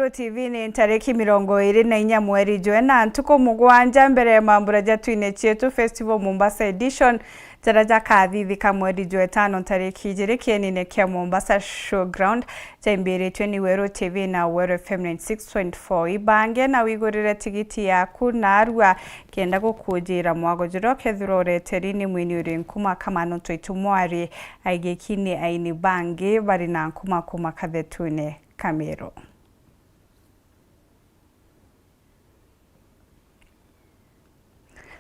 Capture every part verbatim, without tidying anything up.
T V ni ntariki mirongo iri na inya mweri jwa ina, ntuku mugwanja mbere ya mambura ja Twine Cietu Festival Mombasa Edition, jaria jakathithika mweri jwa itano ntariki ijiri kienine kia Mombasa Showground. Jaimbiritwe ni Weru T V na Weru F M ninety six point four. Ibange na wigurire tigiti yaku narua kenda gukunjira mwago juria ukethirwa ureteri ni mwini uri nkuma kama nontu itu mwari aigiki ni aini bangi bari na nkuma kuma kathetune ka Meru.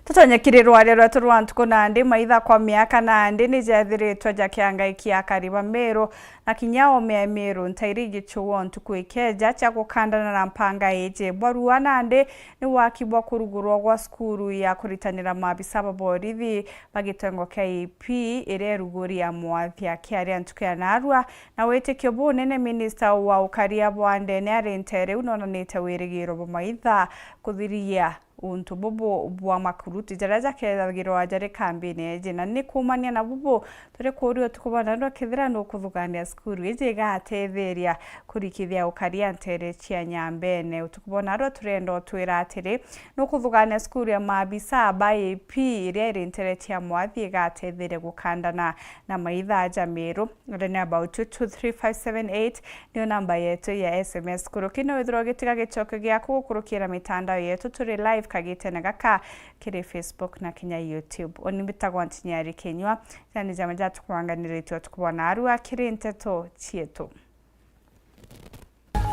Tutonye kiri rwaria rwetu rwa ntuku nandi, maitha kwa miaka nandi ni jethiritwe jakiangaikia akari ba Meru na kinya oome ya Meru ntairi igichuo ntuku ikeja cia gukandana na mpanga iji. Bwarua nandi ni waki bwa kurugurwa gwa cukuru ya kuritanira maabisa ba borithi ba gitengo kia A P iria iruguria mwathi akiaria ntuku ya narua na witikio bunene, minista wa ukaria bwa ndene ari ntere u nonanite wirigiro bwa maitha kuthiria untu bubu bwa makurutu jaria jakethagirwa jari kambini iji, na ni kuumania na bubu turi kuuria utuku bwa narua kethira nukuthugania cukuru iji igatetheria kurikithia ukaria ntere cia Nyambene. Utuku bwa narua turenda utwira atiri, nukuthugania cukuru ya maabisa ba A P iria iri ntere cia mwathi igatetheria gukandana na maitha ja Meru? Ndene about two two three five seven eight niyo namba yetu ya S M S. Kuruki no withirwa ugitiga gicokio giaku gukurukira mitandao yetu, turi live kagitene gaka kiri Facebook na kinya YouTube. Uni mbitagwa Ntinyari Kinyua, jani jama jatukuanganirite utuku bwa narua kiri nteto cietu.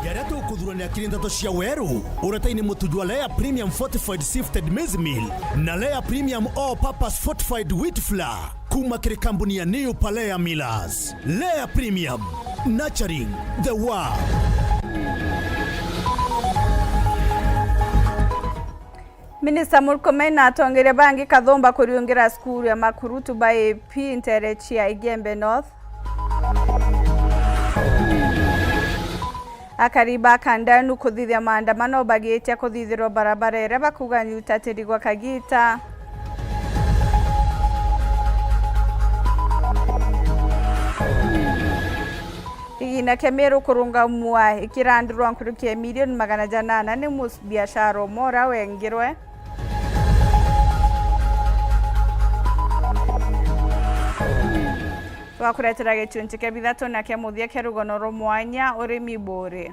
Jaria tukuthurania kiri nteto cia weru, uretaini mutu jwa Lea Premium Fortified Sifted Maize Meal na Lea Premium All Purpose Fortified Wheat Flour kuma kiri kambuni ya New Palea Millers. Lea Premium, nurturing the world. Minista Murkomen na atongeria bangi kathumba kuriungira cukuru ya makurutu ba A P ntere cia Igembe North. Akari ba Kandanu kuthithia maandamano bagiitia kuthithirwa barabara iria bakuga ni utatiri gwa kagita. Igina kia Meru kurungamua ikirandirwa nkuruki ya milioni magana janana ni mu biashara umwe uria wengirwe. Twakuretera gicunci kia bithatu na kia muthia kia rugono rwa mwanya, urimi buri.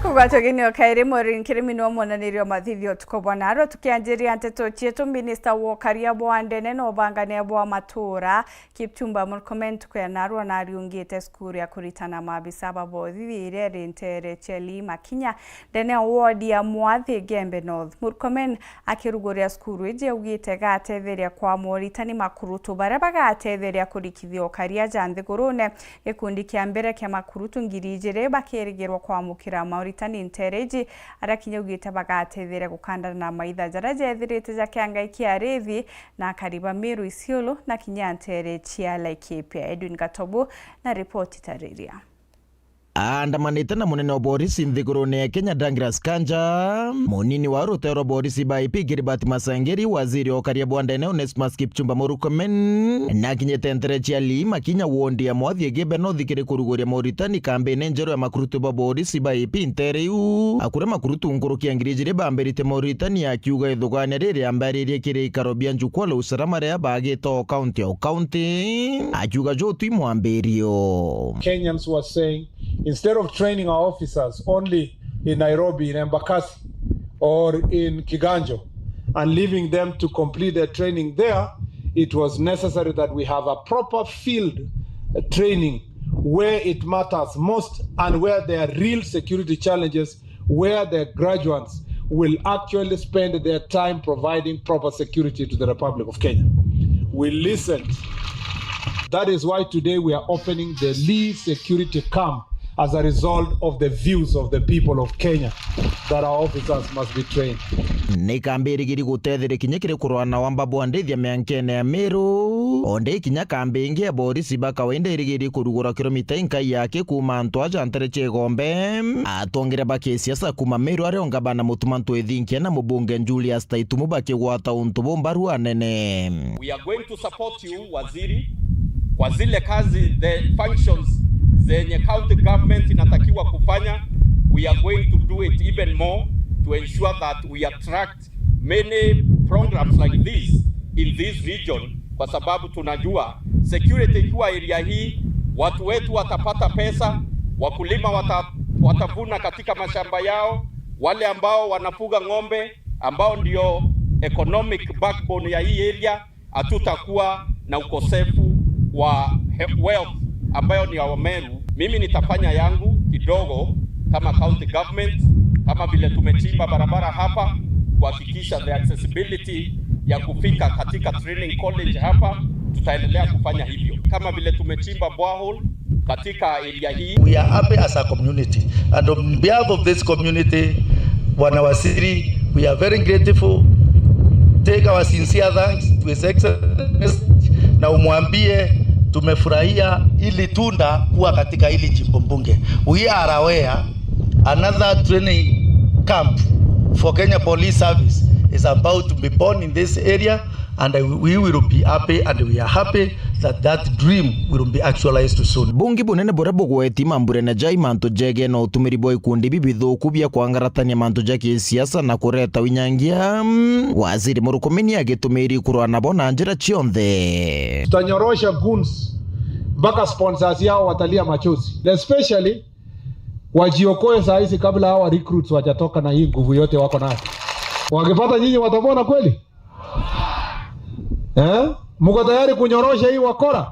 Kugwatwa ginio kairi mweri nkirimi no mwonanirio mathithio tuko bwa narua. Tukianjiria nteto cietu, minista wa ukaria bwa ndene na ubangania bwa matura, Kipchumba Murkomen, ntuku ya narua nariungite cukuru ya kuritana maabisa ba borithi iria iri ntere cia Lee Makinya, ndene ya ward ya Mwathi Gembe North. Murkomen akiruguria cukuru iji augite igatetheria kwa moritani makurutu baria bagatetheria kurikithia ukaria ja nthigurune. Gikundi kia mbere kia makurutu ngiri ijiri bakirigirwa kwamukira moritani ntere iji, aria kinya augite bagatetheria gukandana na maitha jaria jethirite jakiangaikia arithi na akari ba Meru, Isiolo na kinya ntere cia Laikipia. Edwin Gatobu na ripoti tariria. Aandamanite na munene wa borisi nthigurune ya Kenya, Douglas Kanja, munini wa ruteo rwa borisi ba A P Gilbert Masengeri, waziri wa ukaria bwa ndene Onesmus Kipchumba Murkomen, na kinyite ntere cia Lee Makinya wondi ya Mwathi Igembe North kiri kuruguria moritani kambini njeru ya makurutu ba borisi ba A P ntere iu. Akuria makurutu nkuruki ya ngiri ijiri bambirite moritani, akiuga ithugania riri ambaririe kiri ikaro bia Jukwaa la Usalama riria bagite o kaunti o kaunti, akiuga juu twi mwambirio. Kenyans were saying, instead of training our officers only in Nairobi, in Embakasi, or in Kiganjo, and leaving them to complete their training there, it was necessary that we have a proper field, uh, training where it matters most and where there are real security challenges, where the graduates will actually spend their time providing proper security to the Republic of Kenya. We listened. That is why today we are opening the Lee Security Camp as a result of the views of the people of Kenya that our officers must be trained. Ni kambi irigiri gutetheria kinya kiri kurwana wa mbabu wa ndithia miankene ya Meru, Onde kinya kambi ingi ya borisi ba kawaida irigirie kurugura kilomita inkai yake kuuma antu aja ntere cia Igombe. Atongere ba kisiasa kuuma Meru ario ngabana Mutuma Ntwithinkia na mubunge Julius Taitumu bakigwata untu buu mbaru anene. We are going to support you, Waziri, kwa zile kazi, the functions zenye county government inatakiwa kufanya. We are going to do it even more to ensure that we attract many programs like this in this region, kwa sababu tunajua security ikiwa area hii, watu wetu watapata pesa, wakulima wata-, watavuna katika mashamba yao, wale ambao wanafuga ng'ombe, ambao ndio economic backbone ya hii area, hatutakuwa na ukosefu wa he-, wealth ambayo ni ya Wameru. Mimi nitafanya yangu kidogo kama county government, kama vile tumechimba barabara hapa, kuhakikisha the accessibility ya kufika katika training college hapa, tutaendelea kufanya hivyo. Kama vile tumechimba borehole katika area hii. We are happy as a community, and on behalf of this community, Bwana Waziri, we are very grateful. Take our sincere thanks to His Excellency, na umwambie tumefurahia hili tunda kuwa katika hili jimbo bunge. We are aware another training camp for Kenya Police Service is about to be born in this area, and I, we will be happy, and we are happy that that dream will be actualized soon. Bungi bunene buria bugweti mamburene jai mantu jegene na utumiri bwa ikundi bibithuku bia kwangaratania mantu ja kisiasa na kureta winyangia. Mm, Waziri Murkomen agitumiri kurwa nabo na njira cionthe. Tutanyorosha goons mpaka sponsors yao watalia machozi. Especially wajiokoe saa hizi kabla hawa recruits wajatoka na hii nguvu yote wako nayo. Wakipata nyinyi watapona kweli? Eh? Mko tayari kunyorosha hii wakora?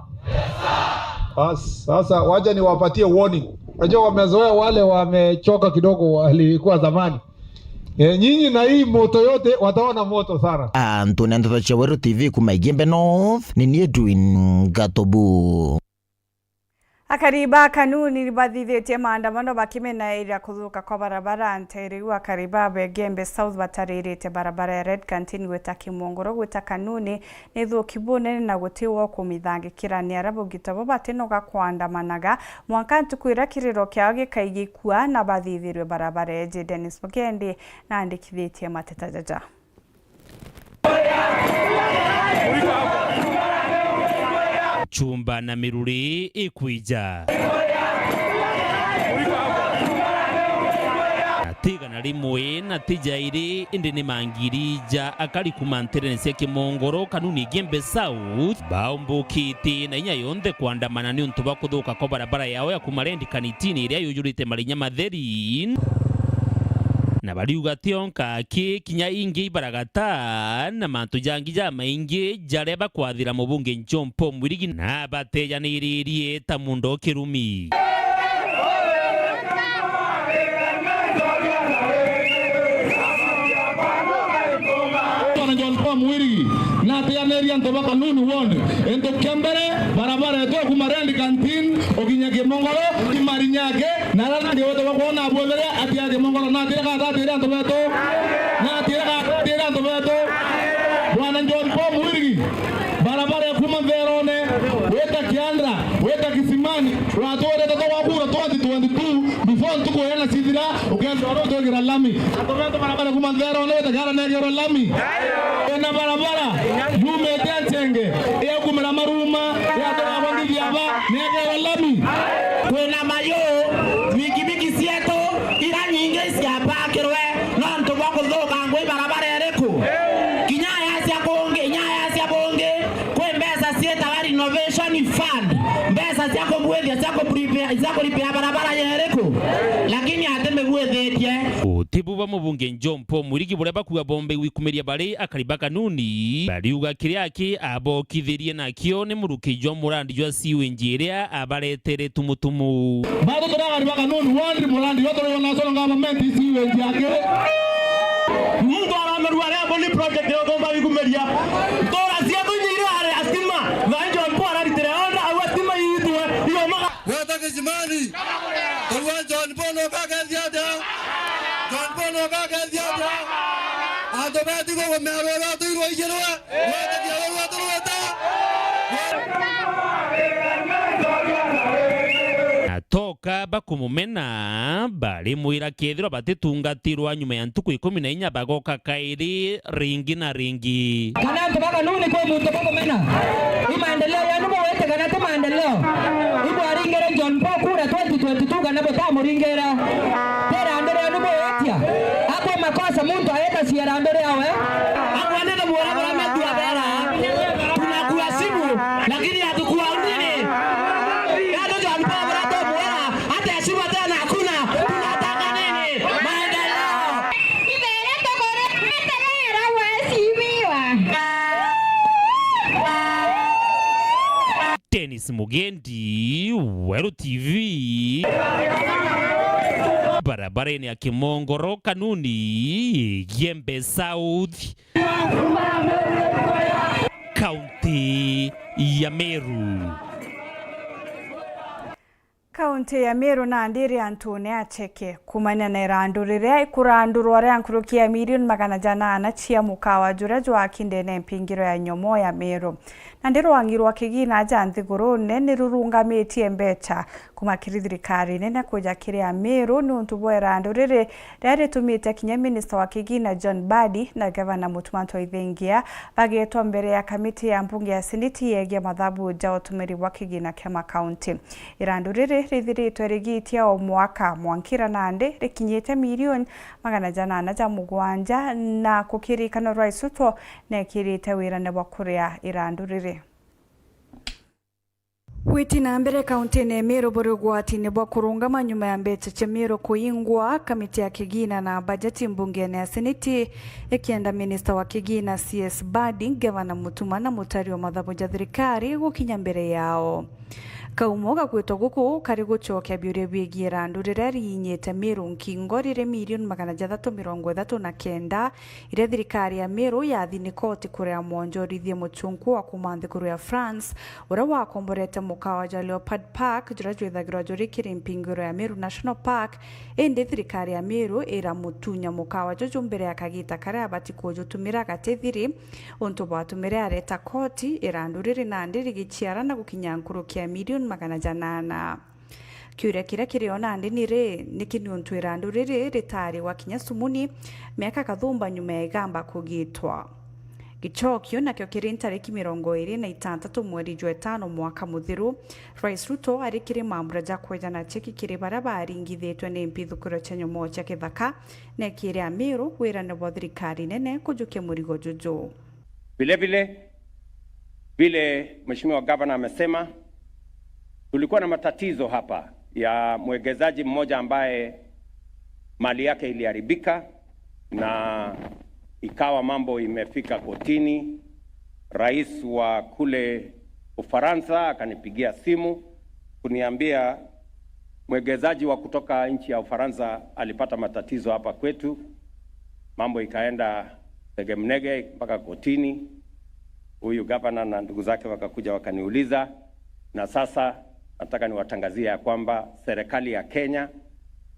Bas, sasa wacha niwapatie warning. Unajua wamezoea wale wamechoka kidogo walikuwa zamani. Eh, nyinyi na hii moto yote wataona moto sana. Antu na ndeto cia Weru T V kuma Igembe North, ni nie Edwin Gatobu. Akari ba Kanuni nibathithitie maandamano bakimenaira kuthuka kwa barabara nteere iu. Akari ba Igembe South bataririte barabara ya Red Canteen gwita Kimongoro gwita Kanuni ni thuki bunene na guti wo kumithangikira. Ni aria baugite bo batinoga kwandamanaga mwanka ntuku iria kiriro kiao gikaigikua na bathithirwe barabara iji. Dennis Mugendi naandikithitie mateta jaja. Chumba na miruri ikwija. Na ti igana rimwe, na ti jairi, indi ni mangiri ja akari kuma nterene cia Kimongoro, Kanuni, Igembe South, baumbukitie na inya yonthe kwandamana niuntu bwa kuthuka kwa barabara yao ya kuma Red Canteen iria yujurite marinya matheri. Na bariuga tionka aki, kinya ingi ibaragata na mantu jangi jamaingi jaria bakwathira mubunge John Paul Mwirigi na batejaniririe ta mundo kirumi. Bwana John Paul Mwirigi, natejaniririe antu ba Kanuni Ward. Into kia mbere, barabara yetu ya kuma Red Canteen ukinya Kimongoro, imarinyake, na aria nangi wete bakwona abwethire atia Kimongoro, natire kana tatire antu betu, natire kana tatire antu betu. Bwana John Paul Mwirigi, barabara ya kuma Ntherone, weta Kiandra, weta Kisimani, watwirite tugakura twenty twenty-two, before ntuku ena cithira, ukethirwa utwigira lami. Antu betu barabara kuma Ntherone, weta Kiandra negerwe lami. Kwina barabara yumite Nchenge ikumira Maruma, yatwara kwa Ngithiaba, negerwe lami. Kwina mayu, bikibiki cietu ira nyingi ciapakirwe nontu bwa kuthukangwa i barabara iriku? Kinya aya cia kungi, inya aya cia bungi, kwi mbeca ciitawa renovation fund, mbeca cia kubwithia cia kuprepare, cia kuripia barabara ya iriku, lakini atimibwithitie. Utibu bwa mubunge John Paul Mwirigi buria bakuga bombe gwikumiria bari akari ba Kanuni, bariuga kiria aki abokithirie nakio ni muruki jwa murandi jwa sewage iria abaretere tumutumu. Bado turi akari ba Kanuni Ward, murandi jwa turi national government sewage aki. Muntu aramerua aria Boni project yo gomba ikumiria. Tora cietu inya iri ari a stima, thaa John Paul araritire order, au a stima iitwe, iromaga. Weta Kisimani. Tauga John Paul no kakethia atia? John Paul no kakethia atia? Antu beti kugumia rwirwa tuirwa igirwe. Gwetikia rwirwa turwite. Na toka bakumumena, barimwira kethirwa batitungatirwa nyuma ya ntuku ikumi na inya bagoka kairi ringi na ringi. Kana antu ba Kanuni kwi muntu bugumena? I maendeleo yanu bugwite kana ti maendeleo? Ibwaringire John Paul kura twenty twenty-two kana butamuringira? Ti irandu rianu bugwitia? Akwi makosa muntu aita cia irandu riawe? Akwanene mwara bara metu abera, tunakuheshimu, lakini hatukuamini. Bado John Paul bara tumwira, hata heshima tena hakuna. Tunataka nini? Maendeleo. Mbere tukureterera waheshimiwa. Dennis Mugendi, Weru T V. Barabarene ya Kimongoro, Kanuni, Igembe South, kaunti ya Meru. Kaunti ya Meru nandi iri antune acheke kumania na irandu riria ikurandurwa ria nkuruki ya milioni magana janana cia mukawa juria jwaki ndene mpingiro ya nyomo ya Meru. Nandi rwangi rwa kigina ja nthigurune ni rurungamitie mbecha kuma kiri thirikari nene kuja kiri Ameru niuntu bwa irandu riri riria ritumite kinya minista wa kigina John Mbadi na gavana Mutuma M'Ethingia bagetwa mbere ya kamiti ya mbunge ya seneti yegie mathabu ja utumiri bwa kigina kia makaunti. Irandu riri rithiritwe rigitia o mwaka, mwankira nandi rikinyite milioni magana janana ja mugwanja, na kukirikana Rais Ruto nekirite wirane bwa kuria irandu riri. Witi na mbere kauntine ya Meru buri ugwatine bwa kurungama nyuma ya mbecha cia Meru kuingwa, kamiti ya kigina na bajeti mbungene ya seneti ikienda minista wa kigina C S Mbadi, gavana Mutuma na mutari wa mathabu ja thirikari gukinya mbere yao. Kaumo gagwitwa guku kari gucokia biuria biegie irandu riria riinyite Meru nkingo riri milioni magana jathatu mirongo ithatu na kenda, iria thirikari ya Meru yathi ni koti kuria mwonjorithie muchunku wa kuma nthiguru ya France, uria wakomborete mukawa jwa Leopard Park, juria jwithagirwa juri kiri mpingiro ya Meru National Park, indi thirikari ya Meru iramutunya mukawa juju mbere ya kagita karia abati kujutumira gatithiri, untu bwatumire areta koti irandu riri nandi rigiciara na gukinya nkuruki ya milioni magana janana. Kiuria kiria kiri o nandi ni ri, niki niuntu irandu riri ritari gwakinya Sumuni miaka kathumba nyuma ya igamba kugitwa? Gicokio nakio kiri ntariki mirongo iri na itantatu mweri jwa itano mwaka muthiru, Rais Ruto ari kiri mambura ja kwejana cheki kiri baria baringithitwe ni mpithukiro cia nyomo cia kithaka, nekire Ameru wirane bwa thirikari nene kujukia murigo juju. Vile vile, vile Mheshimiwa Gavana amesema, tulikuwa na matatizo hapa ya mwegezaji mmoja ambaye mali yake iliharibika na ikawa mambo imefika kotini. Rais wa kule Ufaransa akanipigia simu kuniambia mwegezaji wa kutoka nchi ya Ufaransa alipata matatizo hapa kwetu, mambo ikaenda tegemnege mpaka kotini. Huyu gavana na ndugu zake wakakuja wakaniuliza, na sasa nataka niwatangazie ya kwamba serikali ya Kenya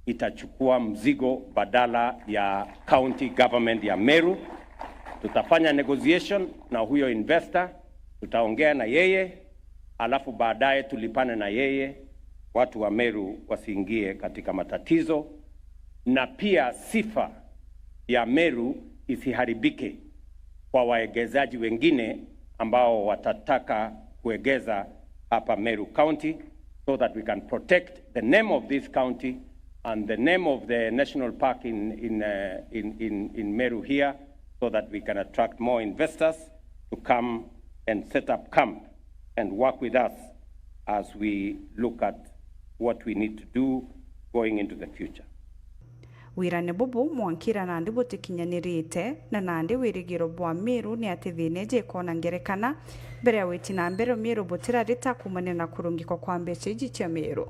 itachukua mzigo badala ya county government ya Meru. Tutafanya negotiation na huyo investor, tutaongea na yeye, alafu baadaye tulipane na yeye, watu wa Meru wasiingie katika matatizo, na pia sifa ya Meru isiharibike kwa waegezaji wengine ambao watataka kuegeza hapa Meru County, so that we can protect the name of this county and the name of the national park in, in, uh, in, in, in Meru here, so that we can attract more investors to come and set up camp and work with us as we look at what we need to do going into the future. Wirane bubu mwankira nandi butikinyanirite, na nandi wirigiro bwa Meru ni ati thina iji ikona ngerekana mbere ya witi na mbere Meru butirarita kumania na kurungikwa kwa mbecha iji cia Meru.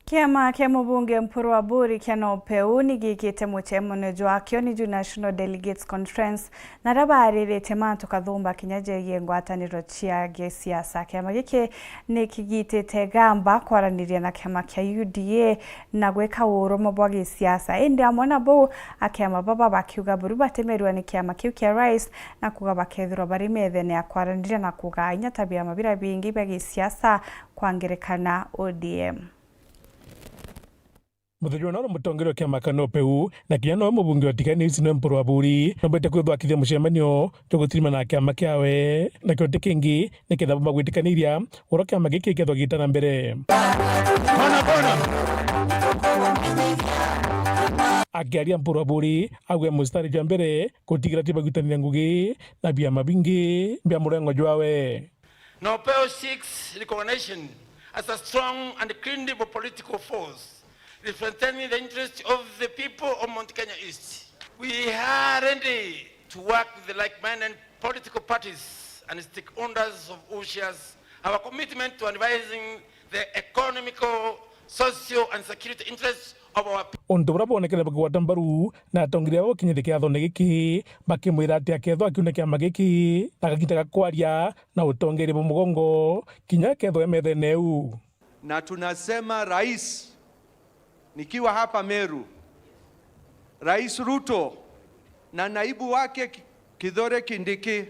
Kiama kia mubunge Mpuru Aburi kia NOPEU ni giikite mucemanio jwakio ni ju National Delegates Conference, na aria baariritie mantu kathumba kinya jegie ngwataniro cia gisiasa. Kiama giki ni kigitite gamba kwaraniria na kiama kia U D A na gwika urumwe bwa gisiasa. Indi amwe na bau, akiama baba bakiuga buru batemerua ni kiama kiu kia rais, na kuuga bakethirwa bari methene ya kwaraniria na kugaa inya ta biama biria bingi bia gisiasa, kwa ngerekana O D M. Muthenya wa noro mutongeria wa kiama kia NOPEU, na kinya nowe mubunge wa Tigania East nowe Mpuru Aburi, nombete kwithwa akithia mucemanio jwa gutirimana na kiama kiawe, nakio ti kingi, niketha bumba gwitikaniria uria kiama giki gikethwa gigita na mbere. Akiaria Mpuru Aburi, auge mustari jwa mbere gutigira ti bagwitania ngugi na biama bingi bia murengo jwawe. NOPEU seeks recognition as a strong and credible political force representing the interests of the people of Mount Kenya East. We are ready to work with the like-minded political parties and stakeholders of who shares our commitment to advancing the economical, social and security interests of our people. Untu buria bwonekene bakigwata mbaru na atongeria baba bakinyite kiathone giki, bakimwira ati akethwa akiuna kiama giki na gakita ga kwaria na utongeria bwa mugongo, kinya akethwa e methene eu. Na tunasema rais, nikiwa hapa Meru, Rais Ruto na naibu wake Ki-, Kithure Kindiki,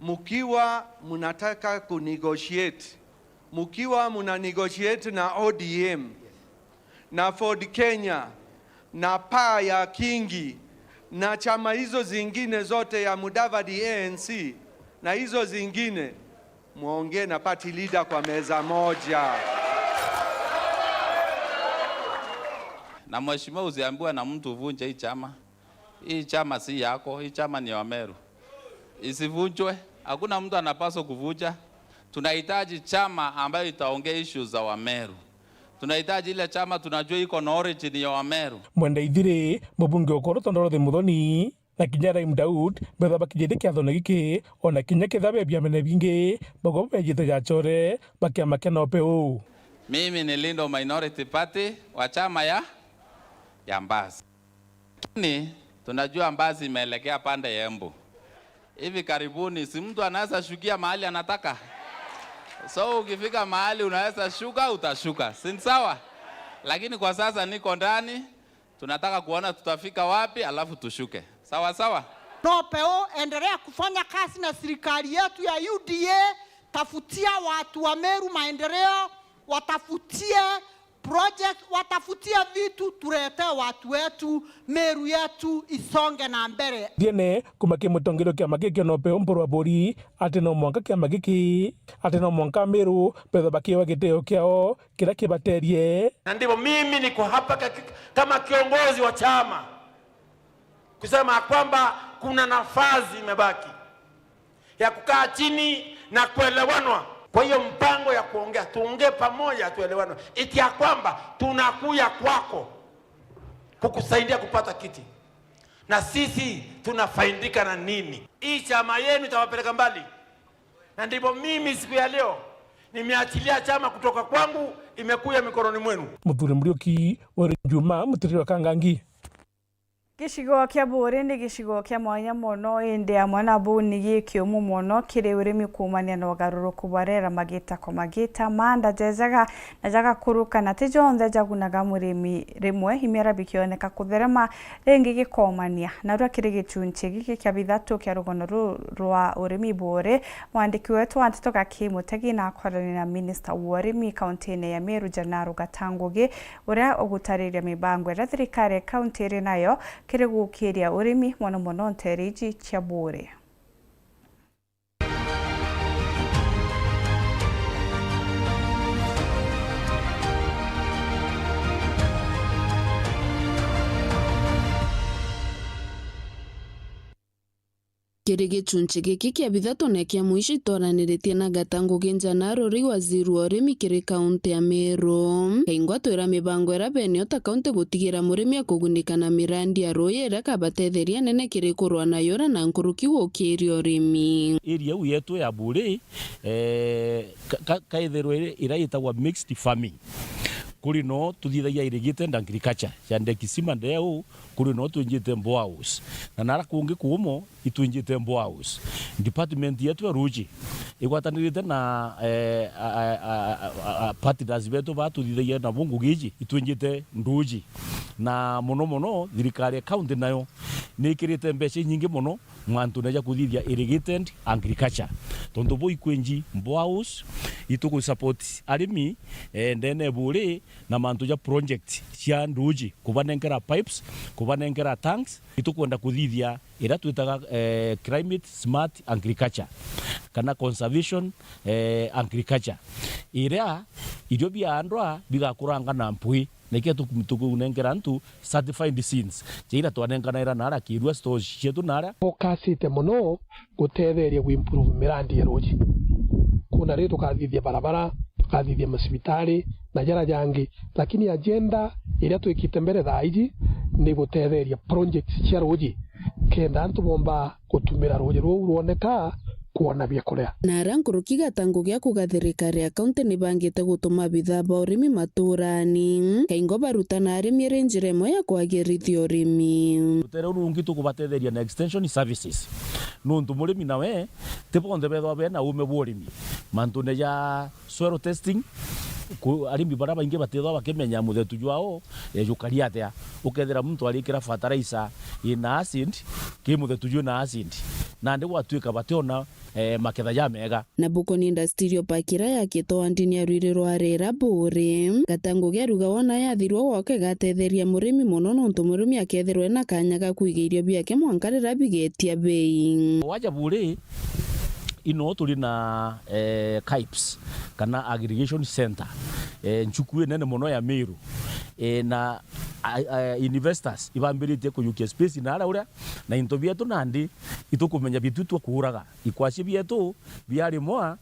mkiwa mnataka kunegotiate, mkiwa mna negotiate na O D M, na Ford Kenya, na paa ya Kingi, na chama hizo zingine zote ya Mudavadi A N C, na hizo zingine, muongee na party leader kwa meza moja. Na mheshimiwa, usiambiwe na mtu uvunje hii chama. Hii chama si yako, hii chama ni ya Wameru. Isivunjwe, hakuna mtu anapaswa kuvunja. Tunahitaji chama ambayo itaongea issues za Wameru. Tunahitaji ile chama tunajua iko na origin ya Wameru. Mwenda Ithiri, mubunge wa Ukuru Tondorothi Muthoni, na kinya Raim Daud, betha bakinyite kiathone giki, ona kinya ketha be biamene bingi, bagwa bejite jachore, bakiama kia NOPEU. Mimi ni leader of minority party wa chama ya, ya Mbasi. Lakini tunajua Mbasi imeelekea pande ya Embu. Hivi karibuni, si mtu anaweza shukia mahali anataka? So ukifika mahali unaweza shuka, utashuka. Si ni sawa? Lakini kwa sasa niko ndani, tunataka kuona tutafika wapi, alafu tushuke. Sawa sawa? NOPEU, endelea kufanya kazi na serikali yetu ya U D A, tafutia watu wa Meru maendeleo, watafutie project, watafutie vitu, tuletee watu wetu, Meru yetu isonge na mbele. Thiene, kuma ki mutongeria wa kiama giki kia NOPEU Mpuru Aburi, ati no mwanka kiama giki, ati no mwanka Ameru betha bakiwa gitio kiao kiria kibaterie. Na ndivyo mimi niko hapa kaki-, kama kiongozi wa chama, kusema kwamba kuna nafasi imebaki ya kukaa chini na kuelewanwa. Kwa hiyo mpango ya kuongea, tuongee pamoja, tuelewanwe. Iti ya kwamba tunakuja kwako kukusaidia kupata kiti, na sisi tunafaidika na nini? Hii chama yenu itawapeleka mbali, na ndivyo mimi siku ya leo nimeachilia chama kutoka kwangu, imekuja mikononi mwenu. Muthuri Muriuki, Weri Juma, Mutiriri wa Kangangi. Gicigo kia Buuri ni gicigo kia mwanya mono, indi amwe na buu ni gikiumu mono kiri urimi kuumania na ugaruruku bwa riera magita kwa magita. Maanda jejaga na jagakuruka, na ti jonthe jagunaga murimi. Rimwe imera bikioneka kutherema, ringi gikoomania. Narua kiri gichunchi giki kia bithatu kia rugono ruu rwa urimi Buuri, mwandiki wetu wa nteto Gaki Mutegi na akorania na minista wa urimi kauntine ya Meru, Janaro Gata Ngugi, uria ugutariria mibango iria thirikari ya kaunti iri nayo kiri gukiria urimi, mono mono nteere iji cia Buuri. Kiri gichunchi giki kia bithatu na kia mwisho, itwaraniritie na Gata Ngugi Njanaro, ri waziri wa urimi kiri kaunti ya Meru. Kaingwa twira mibango iria benio ta kaunti gutigira murimi akugunika na mirandi ya ruuji iria kabatetheria nene kiri kurwa na yura na nkuruki gukiria urimi. Area iu yetu ya Buuri, eh, ka-, ka-, kaithirwe ira itagwa mixed farming. Kuri no tuthithagia irrigated agriculture, ya Ndekisima ndeu, kuri no twinjite boreholes. Na nara kungi kuumo, itwinjite boreholes. Department yetu ya ruuji igwatanirite na, eh, a, a, a, a, a, partners betu ba tuthithagia nabo ngugi iji, itwinjite nduuji. Na mono mono, thirikari ya county nayo ni ikirite mbeca inyingi mono mantune ja kuthithia irrigated agriculture. Tontu buu ikwinji boreholes, itugu support arimi, eh, ndene buri na mantu ja project cia nduuji, kubanenkera pipes, kubanenkera tanks. Itukwenda kuthithia iria twitaga, eh, climate smart agriculture, kana conservation, eh, agriculture, iria irio biaandwa bigakuranga na mpwi. Nikio tuku-, tukunenkera antu certified seeds, ja iria twanenkanaira nara Kirua stores cietu nara. Focusite mono gutetheria ku improve mirandi ya ruuji. Kuna ri tukathithia barabara, tukathithia macibitari na jaria jangi, lakini agenda iria twikite mbere thaa iji ni gutetheria projects cia ruuji, kenda antu bomba gutumira ruuji ruu rwoneka kwona biakuria. Na aria nkuruki gatangu gia kuga thirikari ya kaunti ni bangite gutuma abithaa ba urimi maturani, kaingo barutana arimi iri njira imwe ya kwagirithia urimi. Rutere ruu rungi tukubatetheria na extension services, nontu murimi nawe ti bonthe bethwa bena uume bwa urimi mantune ja soil testing. Ku-, arimi baria baingi batithwa bakimenya muthetu jwao, eh, jukari atia. Ukethira muntu arikira fertilizer ina acid, ki muthetu jwina acid, nandi gwatuika bationa, eh, maketha jamega. Na Bukoni Industrial Park iria yakitwe wandini ya Rwiri rwa Rera Buri, gatangu gia ruga wona yathirwa gwaka igatetheria murimi mono, nontu murimi akethirwa ena kanya ga kwiga irio biake mwanka riria bigetia bei. Waja Buri, ino turi na, eh, KAIPS, kana aggregation center, eh, nchuku inene mono ya Meru, eh, na, a, a, investors ibambiritie kuyukia space na aria uria, na into bietu nandi itukumenya bitu twa kuuraga. Ikwacii bietu biarimwa,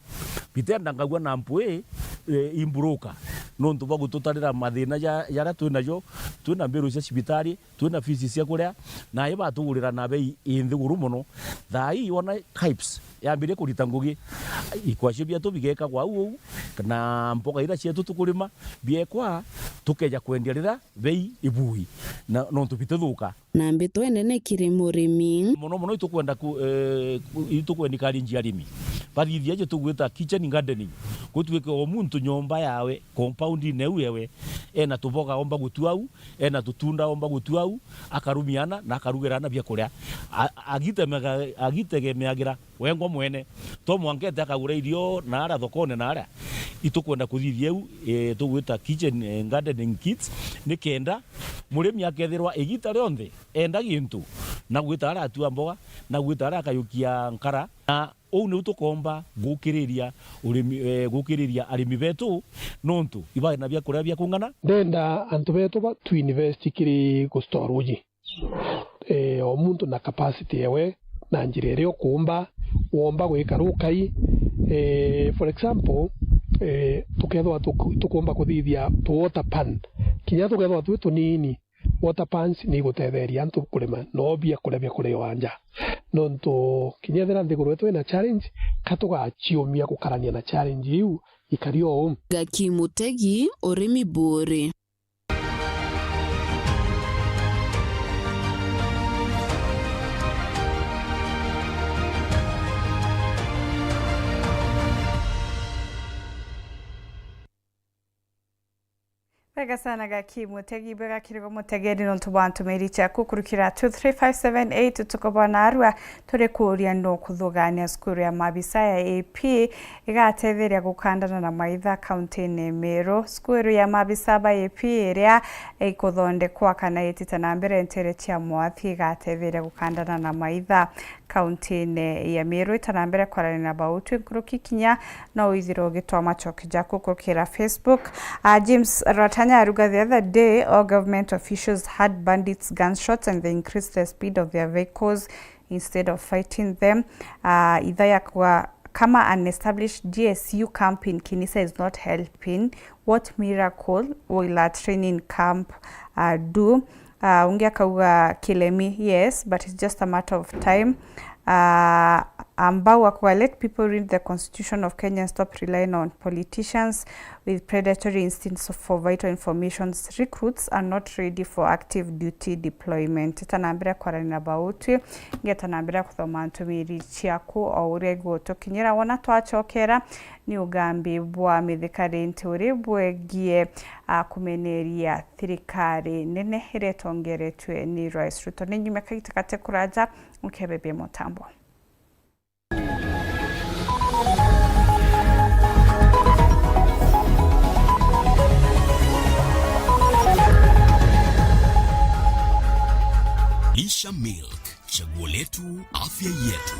bitendangagua na mpwi, eh, imburuka, nontu bwa gututarira mathina ja-, jaria twinajo, twina mbiru cia cibitari, twina fees cia kuria, na ibatugurira na bei inthiguru mono. Thaa ii wona KAIPS yambirie kurita ngugi, ikwacii bietu bigekagwa au uu, na mboga iria cietu tukurima biekwa, tukeja kwendia riria bei ibui, na nontu bitithuka. Na mbitwa inene kiri murimi. Mono mono itukwenda ku-, eh, ku-, itukwendi encourage arimi bathithia je tugwita kitchen gardening, gutwike o muntu nyomba yawe, compound-ine iu ewe, ena tuboga omba gutua au, ena tutunda omba gutua au, akarumia ana na akarugira ana biakuria. A-, agitemega-, agitegemeagira wengwa mwene. To mwanka ete akagura irio na aria thokone na aria. Itukwenda kuthithia iu, eh, tugwita kitchen, eh, gardening kits, nikenda murimi akethirwa igita rionthe enda gintu, na gwita aria atua mboga, na gwita aria akayukia nkara, na uu niu tukomba gukiriria urimi, eh, gukiriria arimi betu, nontu ibae na biakuria bia kung'ana. Ndenda antu betu ba tu invest kiri gustore ruuji. Eh, o muntu na capacity ewe, na njira iria ukuumba, womba gwika rukai. Eh, for example, eh, tukethirwa tuku-, tukuumba kuthithia tu water pan, kinya tukethirwa twi tunini, water pans ni igutetheria antu kurima, no biakuria bia kuria wanja. Nontu kinya ethira nthiguru yetu ina challenge, ka tugaciumia gukarania na challenge iu ikari o uu. Gaki Mutegi, urimi Buri. Bwega sana Gaki Mutegi, bwega kirigo mutegeri nontu bwa ntumiri ciaku kurukira two three five seven eight utuku bwa narua. Turi kuuria no kuthugania cukuru ya mabisa ya A P igatetheria gukandana na maitha kaunti-ini Meru. Cukuru ya mabisa ba A P iria ikuthondekwa kana itite na mbere ntere cia mwathi igatetheria gukandana na maitha kaunti-ini ya Meru. Ita na mbere kwarania na bautwi nkuruki kinya no withirwe ugitwa macoki jaku kurukira Facebook. Ah, James Ratanya aruga, the other day all government officials heard bandits gunshots and they increased the speed of their vehicles instead of fighting them. Ah, Ithaya kuga, kama an established D S U camp in Kinisa is not helping, what miracle will a training camp, uh, do? Uh, ungi akauga, Kilemi, yes, but it's just a matter of time. Uh, Ambau akuga, let people read the constitution of Kenya and stop relying on politicians with predatory instincts for vital information. Recruits are not ready for active duty deployment. Eta na mbere kwaranira bautwi, ngeta na mbere kuthoma ntumiri ciaku o uria igutukinyira. Wona twachokera, ni ugambi bwa mithikari nti uri bwegie, a, kumeneria thirikari nene iria itongeretwe ni Rais Ruto. Ni nyuma kagita kate kuraja, ukebebia mutambo. Lisha Milk, chaguo letu, afya yetu.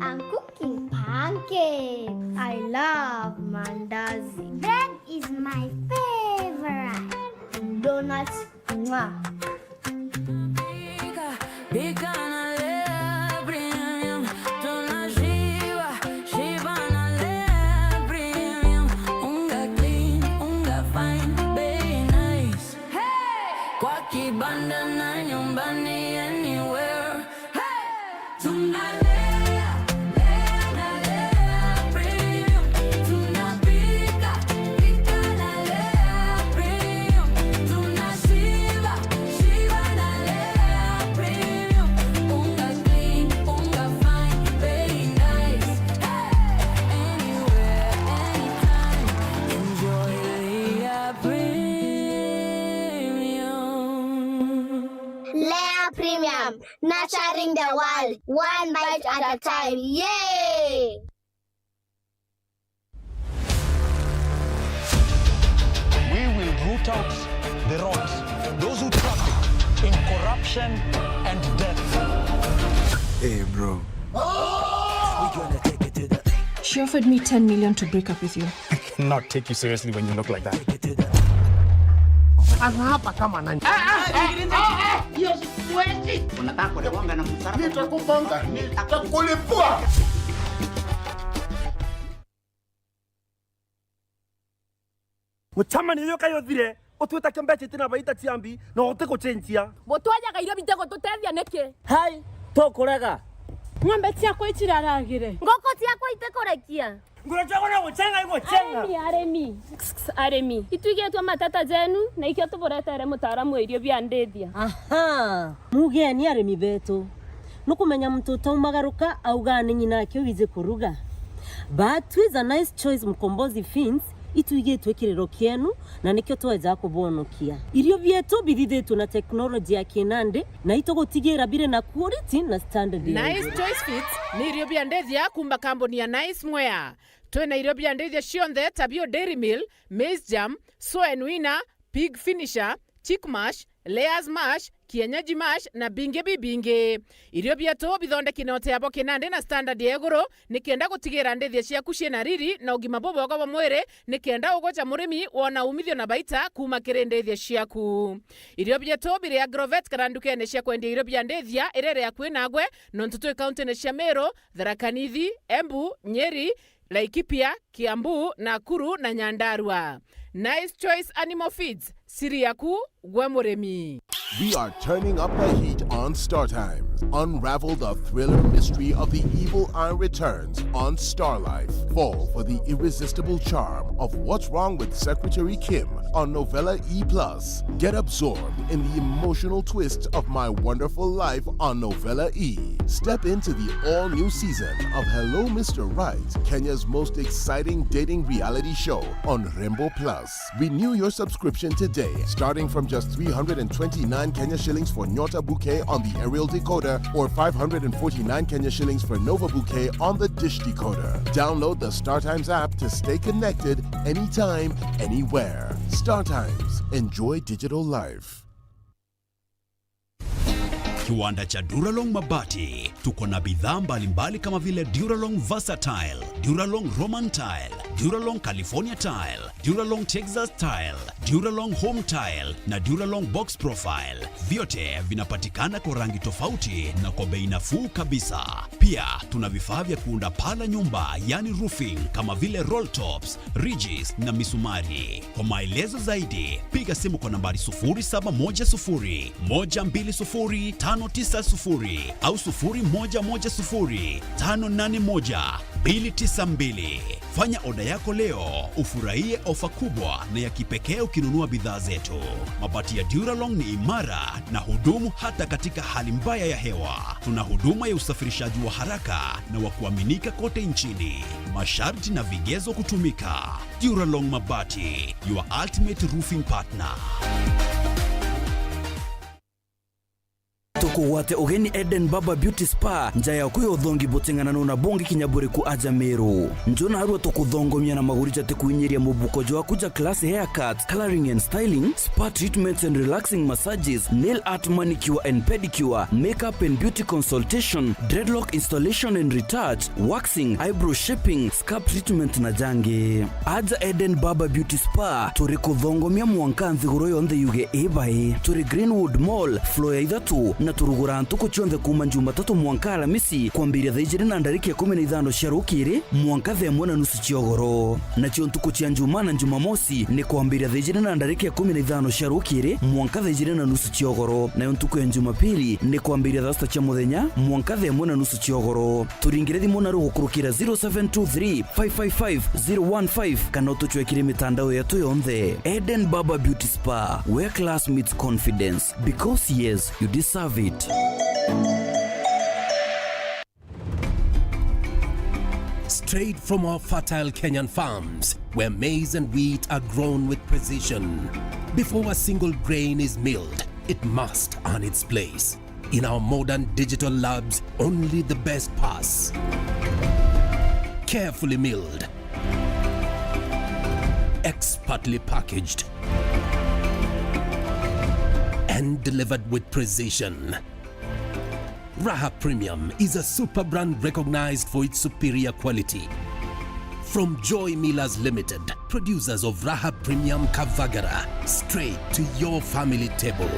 I'm cooking pancakes. I love mandazi. Bread is my favorite. Donuts, mwah. Pika, pika na Lea Premium. Tunashiba, shiba na Lea Premium. Unga clean, unga fine, bei nice. Hey! Kwa kibanda na nyumbani, anywhere. Hey! Tunalea, lea na Lea Premium. Tunapika, pika na Lea Premium. Tunashiba, shiba na Lea Premium. Unga clean, unga fine, very nice. Hey! Anywhere, anytime, enjoy Lea Premium. Lea Premium, nurturing the world, one bite at a time. Yay! We will root out the rot, those who traffic in corruption and death. Hey, bro. She offered me ten million to break up with you. Not take you seriously when you look like that. Ana hapa kama nani? Hiyo siwezi. Unataka kunigonga na msara? Nitakugonga. Nitakulipua. Gucamania iyo kayo thire, utwita kimbeca itina baita ciambi, na uti gucenjia. Butwajaga irio bite gututethia niki? Hai, tukurega. Ng'ombe ciakwa iciraragire. Ngoko ciakwa itikurekia. Ngura ciakwa na gucenga igucenga. Arimi, arimi. Kss, kss, arimi. Itwigitwe mateta jenu, na ikio tuburetere mutaaramu wa irio bia ndithia. Aha, mugeni arimi betu. Nukumenya muntu utaumagaruka auga ni nyina ake wiji kuruga. But with a nice choice Mkombozi Feeds, itwigitwe kiriro kienu, na nikio tweja kubonokia. Irio bietu bithithitwe na technology ya kinandi, na itugutigira biri na quality na standard ya Nice iguru. Choice Feeds ni irio bia ndithia kuuma kambuni ya Nice Mwea. Twina irio bia ndithia cionthe ta bio Dairy Meal, Maize Germ, Soen Winner, Pig Finisher, Chick Mash, Layers Mash, kienyeji mash na bingi bibingi. Irio bietu bithondeki na uteabo kinandi na standard ya iguru, nikenda gutigira ndithia ciaku ciina riri na ugima bubwega bwa mwiri, nikenda ugoca murimi wona umithio na baita kuuma kiri ndithia ciaku. Irio bietu biri Agrovet kana ndukene cia kwendia irio bia ndithia iria iri akui nagwe, nontu twi kauntine cia Meru, Tharaka Nithi, Embu, Nyeri, Laikipia, Kiambu, Nakuru na Nyandarua. Nice Choice Animal Feeds, siri yaku gwe murimi. We are turning up the heat on Star Times. Unravel the thriller mystery of the evil eye returns on Star Life. Fall for the irresistible charm of What's Wrong with Secretary Kim on Novella E plus. Get absorbed in the emotional twist of My Wonderful Life on Novella E. Step into the all-new season of Hello Mister Right, Kenya's most exciting dating reality show on Rembo Plus. Renew your subscription today, starting from just three hundred and twenty-nine Kenya shillings for Nyota Bouquet on the aerial decoder or five hundred and forty-nine Kenya shillings for Nova Bouquet on the dish decoder. Download the StarTimes app to stay connected anytime, anywhere. StarTimes. Enjoy digital life. Kiwanda cha Duralong Mabati. Tuko na bidhaa mbalimbali kama vile Duralong Versatile, Duralong Roman Tile, Duralong California Tile, Duralong Texas Tile, Duralong Home Tile na Duralong Box Profile. Vyote vinapatikana kwa rangi tofauti na kwa bei nafuu kabisa. Pia tuna vifaa vya kuunda paa la nyumba, yani roofing, kama vile roll tops, ridges na misumari. Kwa maelezo zaidi, piga simu kwa nambari sufuri saba moja sufuri, moja mbili sufuri, tano tisa sufuri au sufuri moja moja sufuri, tano nane moja, mbili tisa mbili. Fanya oda yako leo, ufurahie ofa kubwa na ya kipekee ukinunua bidhaa zetu. Mabati ya Duralong ni imara na hudumu hata katika hali mbaya ya hewa. Tuna huduma ya usafirishaji wa haraka na wa kuaminika kote nchini. Masharti na vigezo kutumika. Duralong Mabati, your ultimate roofing partner. Tukugwate ugeni Eden Barber Beauty Spa, nja yaku ya uthongi buting'ananu na bungi kinya buriku aja Meru. Nju narua tukuthongomia na maguri jatikuinyiria mubuko jwaku ja class haircuts, coloring and styling, spa treatments and relaxing massages, nail art, manicure and pedicure, makeup and beauty consultation, dreadlock installation and retouch, waxing, eyebrow shaping, scalp treatment na jangi. Aja Eden Barber Beauty Spa, turi kuthongomia mwanka nthiguru yonthe yuge ibai. Turi Greenwood Mall, floor ya ithatu, na turuguraa ntuku cionthe kuuma Jumatatu mwanka Alamisi, kwambiria thaa ijiri na ndarika ikumi na ithano cia rukiri mwanka thaa imwe na nusu cia ugoro. Nacio ntuku cia Njumaa na Jumamosi ni kwambiria thaa ijiri na ndarika ikumi na ithano cia rukiri mwanka thaa ijiri na nusu cia ugoro. Nayo ntuku ya Jumapili ni kwambiria thaa sita cia muthenya mwanka thaa imwe na nusu cia ugoro. Turingire thimu na rugukurukira zero seven two three, five five five, zero one five, kana utucwekire mitandao yetu yonthe. Eden Barber Beauty Spa, where class meets confidence. Because yes, you deserve it. Straight from our fertile Kenyan farms, where maize and wheat are grown with precision. Before a single grain is milled, it must earn its place. In our modern digital labs, only the best pass. Carefully milled, expertly packaged, and delivered with precision. Raha Premium is a super brand recognized for its superior quality. From Joy Millers Limited, producers of Raha Premium Kavagara, straight to your family table.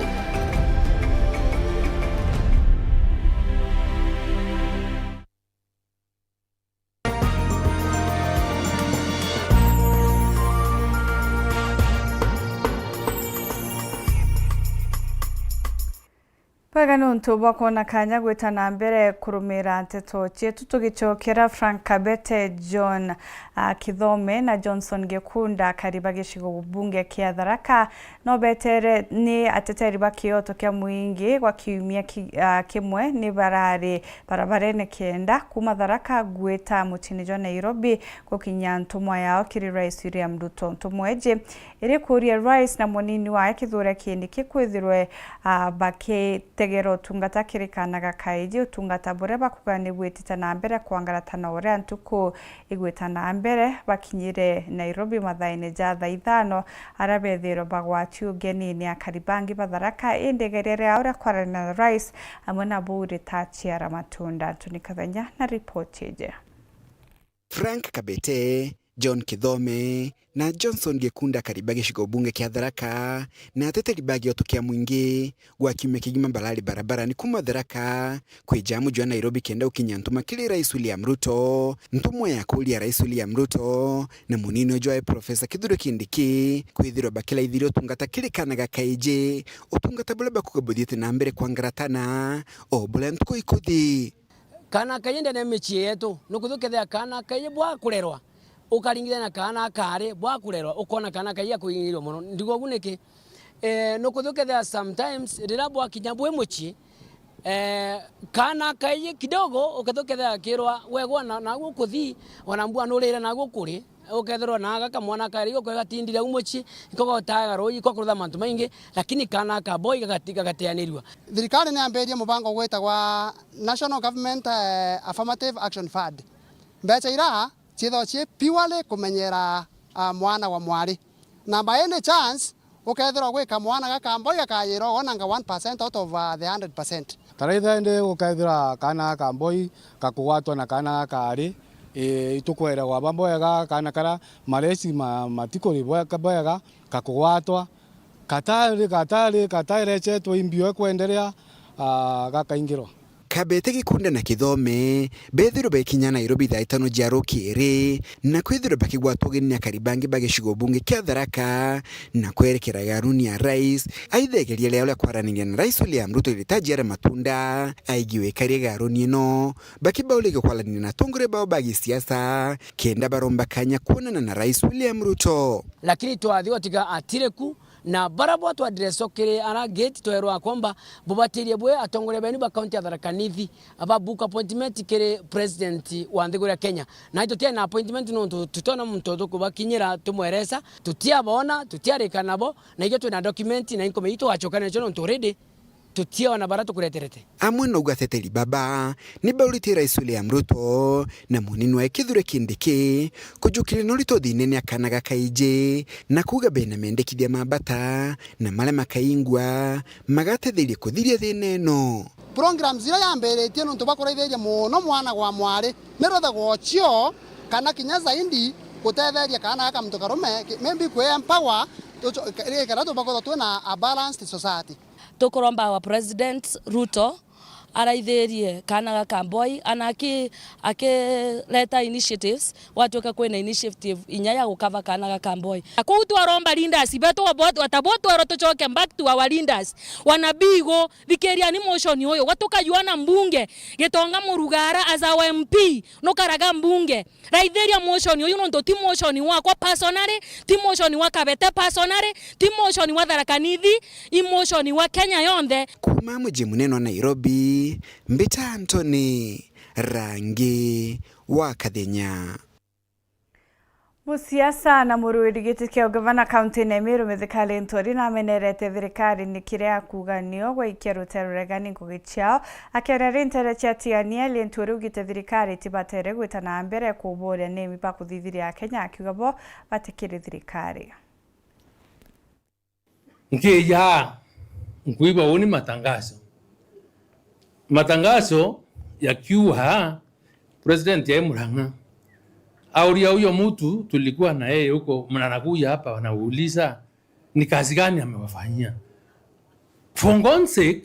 Bwega nontu bwa kwona kanya gwita na mbere kurumira nteto cietu, tugicokera Frank Kabete, John, ah, Kithome na Johnson Gikunda, akari ba gicigo bunge kia Tharaka, no betere ni ateteri ba kioto kia mwingi gwa kiumia ki-, ah, kimwe ni barari barabarene kenda kuma Tharaka gwita muciini jwa Nairobi gukinyia ntumwa yao kiri Rais William Ruto. Ntumwa iji iri kuuria Rais na munini wae Kithure Kindiki kwithirwe, ah, bakite Ndegera utungata kiri kaana ga kaiji, utungata buria bakuga ni bwitite na mbere kwangarata na uria ntuku igwita na mbere. Bakinyire Nairobi mathaene ja thaa ithano, aria bethirwe bagwati ugeni ni akari bangi ba Tharaka, indi igeria ria uria kwarania na rais amwe nabo uritachiara matunda. Anthony Kathenya na ripoti iji. Frank Kabete, John Kithome na Johnson Gikunda, akari ba gicigo bunge kia Tharaka na ateteri ba gioto kia mwingi, gwa kiumia kigima barari barabarani kuuma Tharaka kwija muji wa Nairobi kenda gukinyia ntuma kiri Rais William Ruto. Ntuma ya kuuria Rais William Ruto na munini jwae Professor Kithure Kindiki kwithirwa bakiraithiria utungata kiri kaana ga kaiji, utungata buria bakuga buthiite na mbere kwangaratana o buria ntuku ikuthi. Kaana kaiji ndene ya micii yetu, nukwithukethia kaana kaiji bwa kurerwa, ukaringithania na kaana kaari bwa kurerwa, ukoona kaana kaiji gakuinyiirua mono. Ndiuga ugu niki? Eh, nukwithukethia sometimes riria bwakinya bwi mucii, eh, kaana kaiji kidogo, ukithukethia gakirwa, "Wegwa na, nagu ukuthi, ona mbua nurire nagu ukuri." Ukethirwa na gaka mwana kari goko gatindire au mucii, iko gotaga ruuji, iko kurutha mantu maingi, lakini kaana ka boy gagati-, gagateanirua. Thirikari ni yambirie mubango gwitagwa National Government, eh, Affirmative Action Fund. Mbeca ira ciithagwa cii purely kumenyera, ah, mwana wa mwari. Na by any chance, ukethirwa gwika mwana gaka boy gakayirwa wonanga one percent out of, ah, the hundred percent. Taraitha indi gukethira kaana gaka boy gakugwatwa na kaana gaka ari, ii, itukweregwa ba bwega, kaana karia mareci ma-, matikuri bweka bwega, gakugwatwa, katari, katari, kataerechetwe imbio ekwenderea, aa, gakaingirwa. Kabete, Gikunda na Kithome bethirwe bekinya Nairobi thaa itano cia rukiri, na kwithirwa bakigwatwa ugeni ni akari bangi ba gicigo bunge kia Tharaka, na kwerekera igaruni ya rais, aitha igeria riao ria kwaraniria na Rais William Ruto ritajiara matunda, aigiwe ikari igaruni ino, bakibauria kwaraniria na atongoria bao ba gisiasa, kenda baromba kanya kwonana na Rais William Ruto. Lakini twathi gutiga atiri ku, na bara bwa twa address kiri ara gate, twerwa kwamba bubatirie bwe atongoria benu ba kaunti ya Tharaka Nithi, aba book appointment kiri president wa nthiguru ya Kenya. Na tutiari na appointment nontu tutiona muntu tukubakinyira tumweresa, tutiabona, tutiarika nabo, na itwe twina document, na inkomiti twachoka nacio nontu already tutiona bara tukureterete. Amwe nauga ateteri baba ni bauritie Rais William Ruto na munini wae Kithure Kindiki kujukiria na urito thiinene akaana ga kaiji, na kuuga bena mendekithia ma bata na maria makaingwa magatetheria kuthiria thina ino. Programs iria yambiritie nontu bwa kuraithiria mono mwana gwa mwari, ni rwethagwa ocio kana kinya zaidi gutetheria kaana gaka muntu karume, ki-, maybe kwi empower, tuco-, ke-, kenda tubakorwo twina a balanced society. Tukuromba our President Ruto araithirie kaana gaka boy, ana aki-, akireta initiatives, gwatuika kwina initiative inya ya gukava kaana gaka boy. Na kuu twaromba leaders betu wa bot-, wata bo twerwa tucoke back to our leaders. Wanabii igu, thikiriani motion uyu. Gwa tukayuana mbunge, Gitonga Murugara as our M P, nukaraga mbunge. Raithiria motion uyu nontu ti motion wakwa personally, ti motion wa Kabete personally, ti motion wa Tharaka Nithi, i motion wa Kenya yonthe. Kuuma muji munene wa Nairobi, mbita Anthony Rangi wa Kathenya. Musiasa na muruiri giti kia ugavana kaunti-ini ya Meru, Mithika Linturi, namenerete thirikari ni kiria akuuga nio gwaikia rute ruregani ngugi ciao. Akiaria ri ntere cia Tigania, Linturi augite thirikari itibatere gwita na mbere kuburia nimi ba kuthithiria Akenya, akiuga bo batikiri thirikari. Nkija nkwigua uni matangazo. Matangazo yakiuga president ya Murang'a, auria huyo mtu tulikuwa na yeye huko, mna-, anakuja hapa wanauliza ni kazi gani amewafanyia. For God's sake,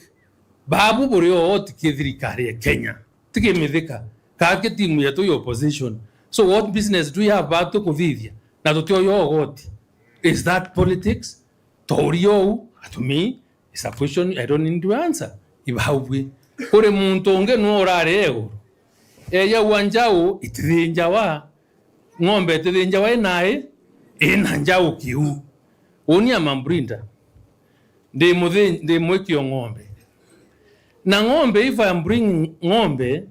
babu buri o tiki thirikari ya Kenya, tiki Mithika, kake timu yetu ya opposition. So what business do you have batu kuthithia? Na tutioyo ogoti. Is that politics? Tori ou, to me, is a question I don't need to answer. Ibaubwi. Kuri muntu ungi nu urari iguru. Eya ua njau itithinjawa, ng'ombe itithinjawa inai, ina njau kiu. Uni ama mbrinda. Ndi muthin-, ndi mwiki o ng'ombe. Na ng'ombe, if I am bringing ng'ombe,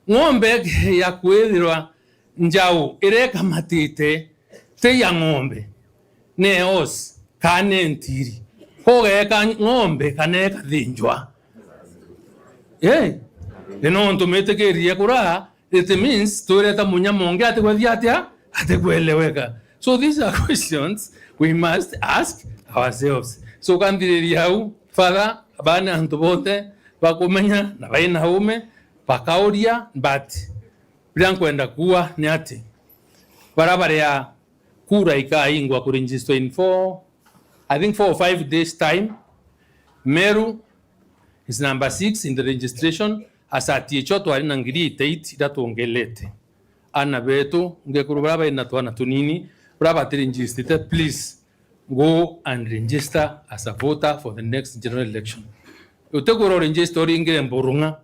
ng'ombe ya kwithirwa njau iria ikamatite ti ya ng'ombe, ni horse, kana ni ntiri. Kugeeka ng'ombe kana ikathinjwa. Eh? Ni nontu mitikiririe kura, it means twireta munyama ungi atikwethia atia? Atikweleweka. So these are questions we must ask ourselves. So kanthiriria au, Father, bana antu bonthe bakumenya na baina ume, bakauria, but biria nkwenda kuuga ni ati, baria baria kura ikaingwa kuregister in four, I think four or five days time. Meru is number six in the registration. As at icho twari na ngiri eight iria twongelete. Ana betu, ngekuru baria baina twana tunini, baria batiregistite, please go and register as a voter for the next general election. Utigura uregister uringire Mburung'a,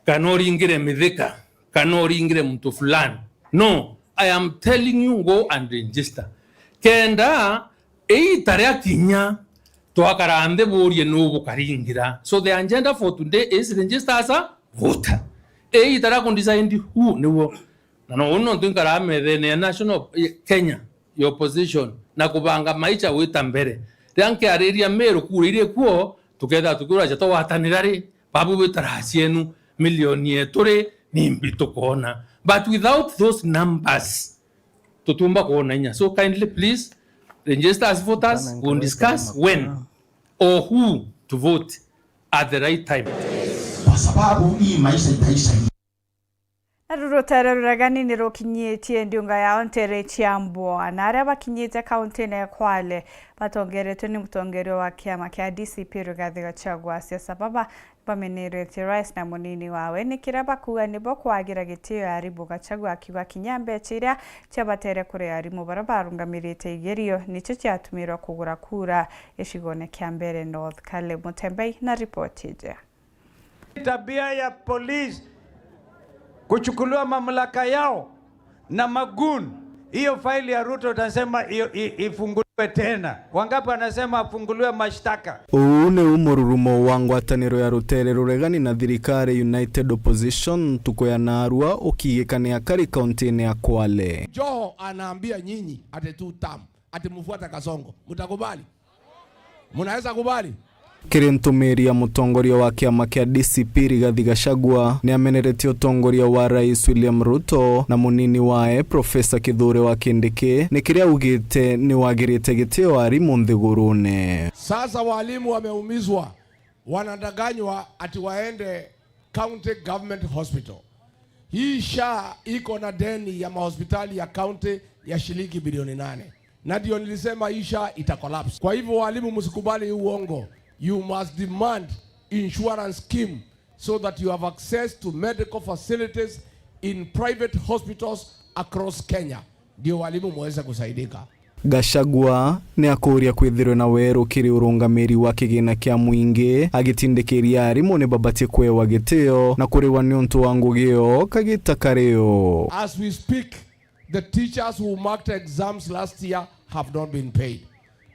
kana uringire Mithika, kana uringire muntu fulani. No, I am telling you, go and register. Kenda iita ria kinya, twakara nthi burie nuu bukaringira. So the agenda for today is register as a voter. Iita ria ku decide who niwo. Na no unu nontu nkara methene ya national, Kenya, ya opposition, na kubanga maicha gwita mbere. Riria nkiariria Meru kura iri kuo, tukethira tukiuraja twagwatanira ri, babu bitara cienu, milioni yetu ri, nimbi tukoona. But without those numbers, tutiumba kuona inya. So kindly please register as voters, we'll discuss when or who to vote at the right time. Kwa sababu hii maisha itaisha hii. Naru rutere ruregani ni rukinyitie ndiunga yao ntere cia Mbwa, na aria bakinyite kauntine ya Kwale batongeretwe ni mutongeria wa kiama kia D C P Rigathi Gachagua. Siasa baba bameneretie rais na munini wawe ni kiria bakuuga nibo kwagira gitio arimu. Gachagua akiuga kinya mbecha iria ciabatere kuria arimu baria barungamirite igerio nicio ciatumirwe kugura kura gicigone kia Mbeere North. Caleb Mutembei na ripoti iji. Tabia ya polisi kuchukuliwa mamlaka yao na magun, hiyo faili ya Ruto utasema i-, i-, ifunguliwe tena. Wangapi wanasema afunguliwe mashtaka? Uu niu mururumo wa ngwataniro ya rutere ruregani na thirikari, United Opposition, ntuku ya naarua ukigikania kari kauntine ya Kwale. Joho anaambia nyinyi ati two term, ati mfuata Kasongo. Mtakubali? Mnaweza kubali? Kiri ntumiri ya mutongoria wa kiama kia D C P Rigathi Gachagua, ni ameneretie utongoria wa Rais William Ruto na munini wae Professor Kithure wa Kindiki, ni kiria augite ni wagirite gitio arimu nthigurune. Sasa walimu wameumizwa, wanadanganywa ati waende County Government Hospital. Hii SHA iko na deni ya mahospitali ya county ya shilingi bilioni nane. Na ndio nilisema hii SHA ita collapse. Kwa hivyo, walimu, msikubali hii uongo. You must demand insurance scheme so that you have access to medical facilities in private hospitals across Kenya. Ndio walimu muweze kusaidika. Gachagua ni akuuria kwithirwe na weru kiri urungamiri wa kigina kia mwingi, agitindikiria arimu ni babatie kwewa gitio na kuriwa niuntu wa ngugi yoo kagita kari o. As we speak, the teachers who marked exams last year have not been paid.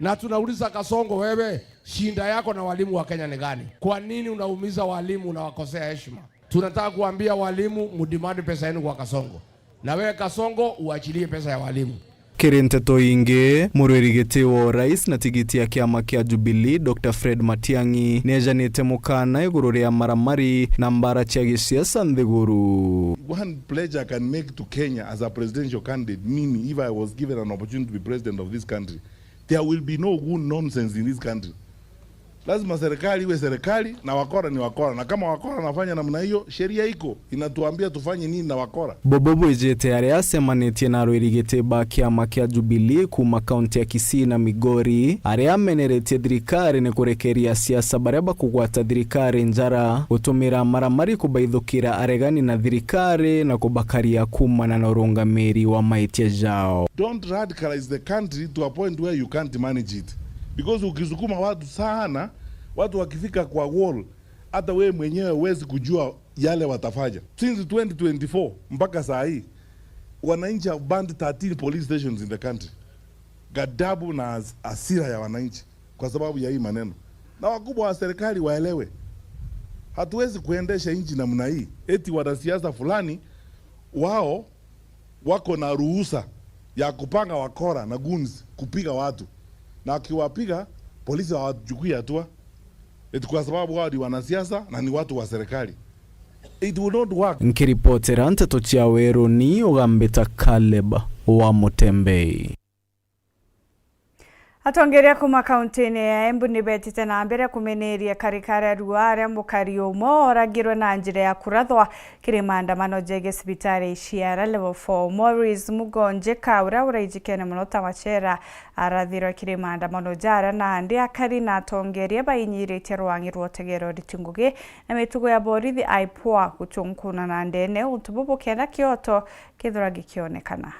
Na tunauliza Kasongo, wewe, shinda yako na walimu wa Kenya ni gani? Kwa nini unaumiza walimu, unawakosea heshima? Tunataka kuambia walimu, mudimandi pesa yenu kwa Kasongo. Na wewe Kasongo, uachilie pesa ya walimu. Kiri nteto ingi, murwiri giti wa urais na tigiti ya kiama kia Jubilee, Doctor Fred Matiang'i, niejanite mukana iguru ria maramari na mbara cia gisiasa nthiguru. One pledge I can make to Kenya as a presidential candidate, mimi, if I was given an opportunity to be president of this country, there will be no gun nonsense in this country. Lazima serikali iwe serikali na wakora ni wakora, na kama wakora wanafanya namna hiyo, sheria iko inatuambia tufanye nini na wakora. Bobo bwijite aria acemanitie na arwiri giti ba kiama kia Jubilee kuuma kaunti ya Kisii na Migori, aria ameneretie thirikari ni kurekeria siasa baria bakugwata thirikari njara, gutumira maramari kubaithukira aregani na thirikari na kubakaria kuumana na urungamiri wa maitia jao. Don't radicalize the country to a point where you can't manage it. Because ukisukuma watu sana, watu wakifika kwa wall, hata wewe mwenyewe huwezi kujua yale watafanya. Since twenty twenty-four mpaka saa hii, wananchi have burned thirteen police stations in the country. Ghadhabu na has-, hasira ya wananchi kwa sababu ya hii maneno. Na wakubwa wa serikali waelewe, hatuwezi kuendesha nchi namna hii. Eti wanasiasa fulani wao wako na ruhusa ya kupanga wakora na goons kupiga watu, na akiwapiga, Polisi hawachukui hatua. Eti kwa sababu wao ni wanasiasa na ni watu wa serikali. It will not work. Nkiripotera nteto cia Weruni, ugambita Caleb wa Mutembei. Atongeria kuma kaunti-ini ya Embu ni betite na mbere kumeneria karikari arua aria mukari umwe oragirwe na njira ya kurathwa kiri maandamano jegii cibitari cia Level four. Morris Mugonjeka, uria uraijikene muno ta Wachera, arathirwe kiri maandamano jaria nandi akari na atongeria bainyiritie rwang'i rwa utegera uriti ngugi na mitugo ya borithi IPOA guchunkuna na ndene untu bubu kenda kioto kethirwa gikionekana.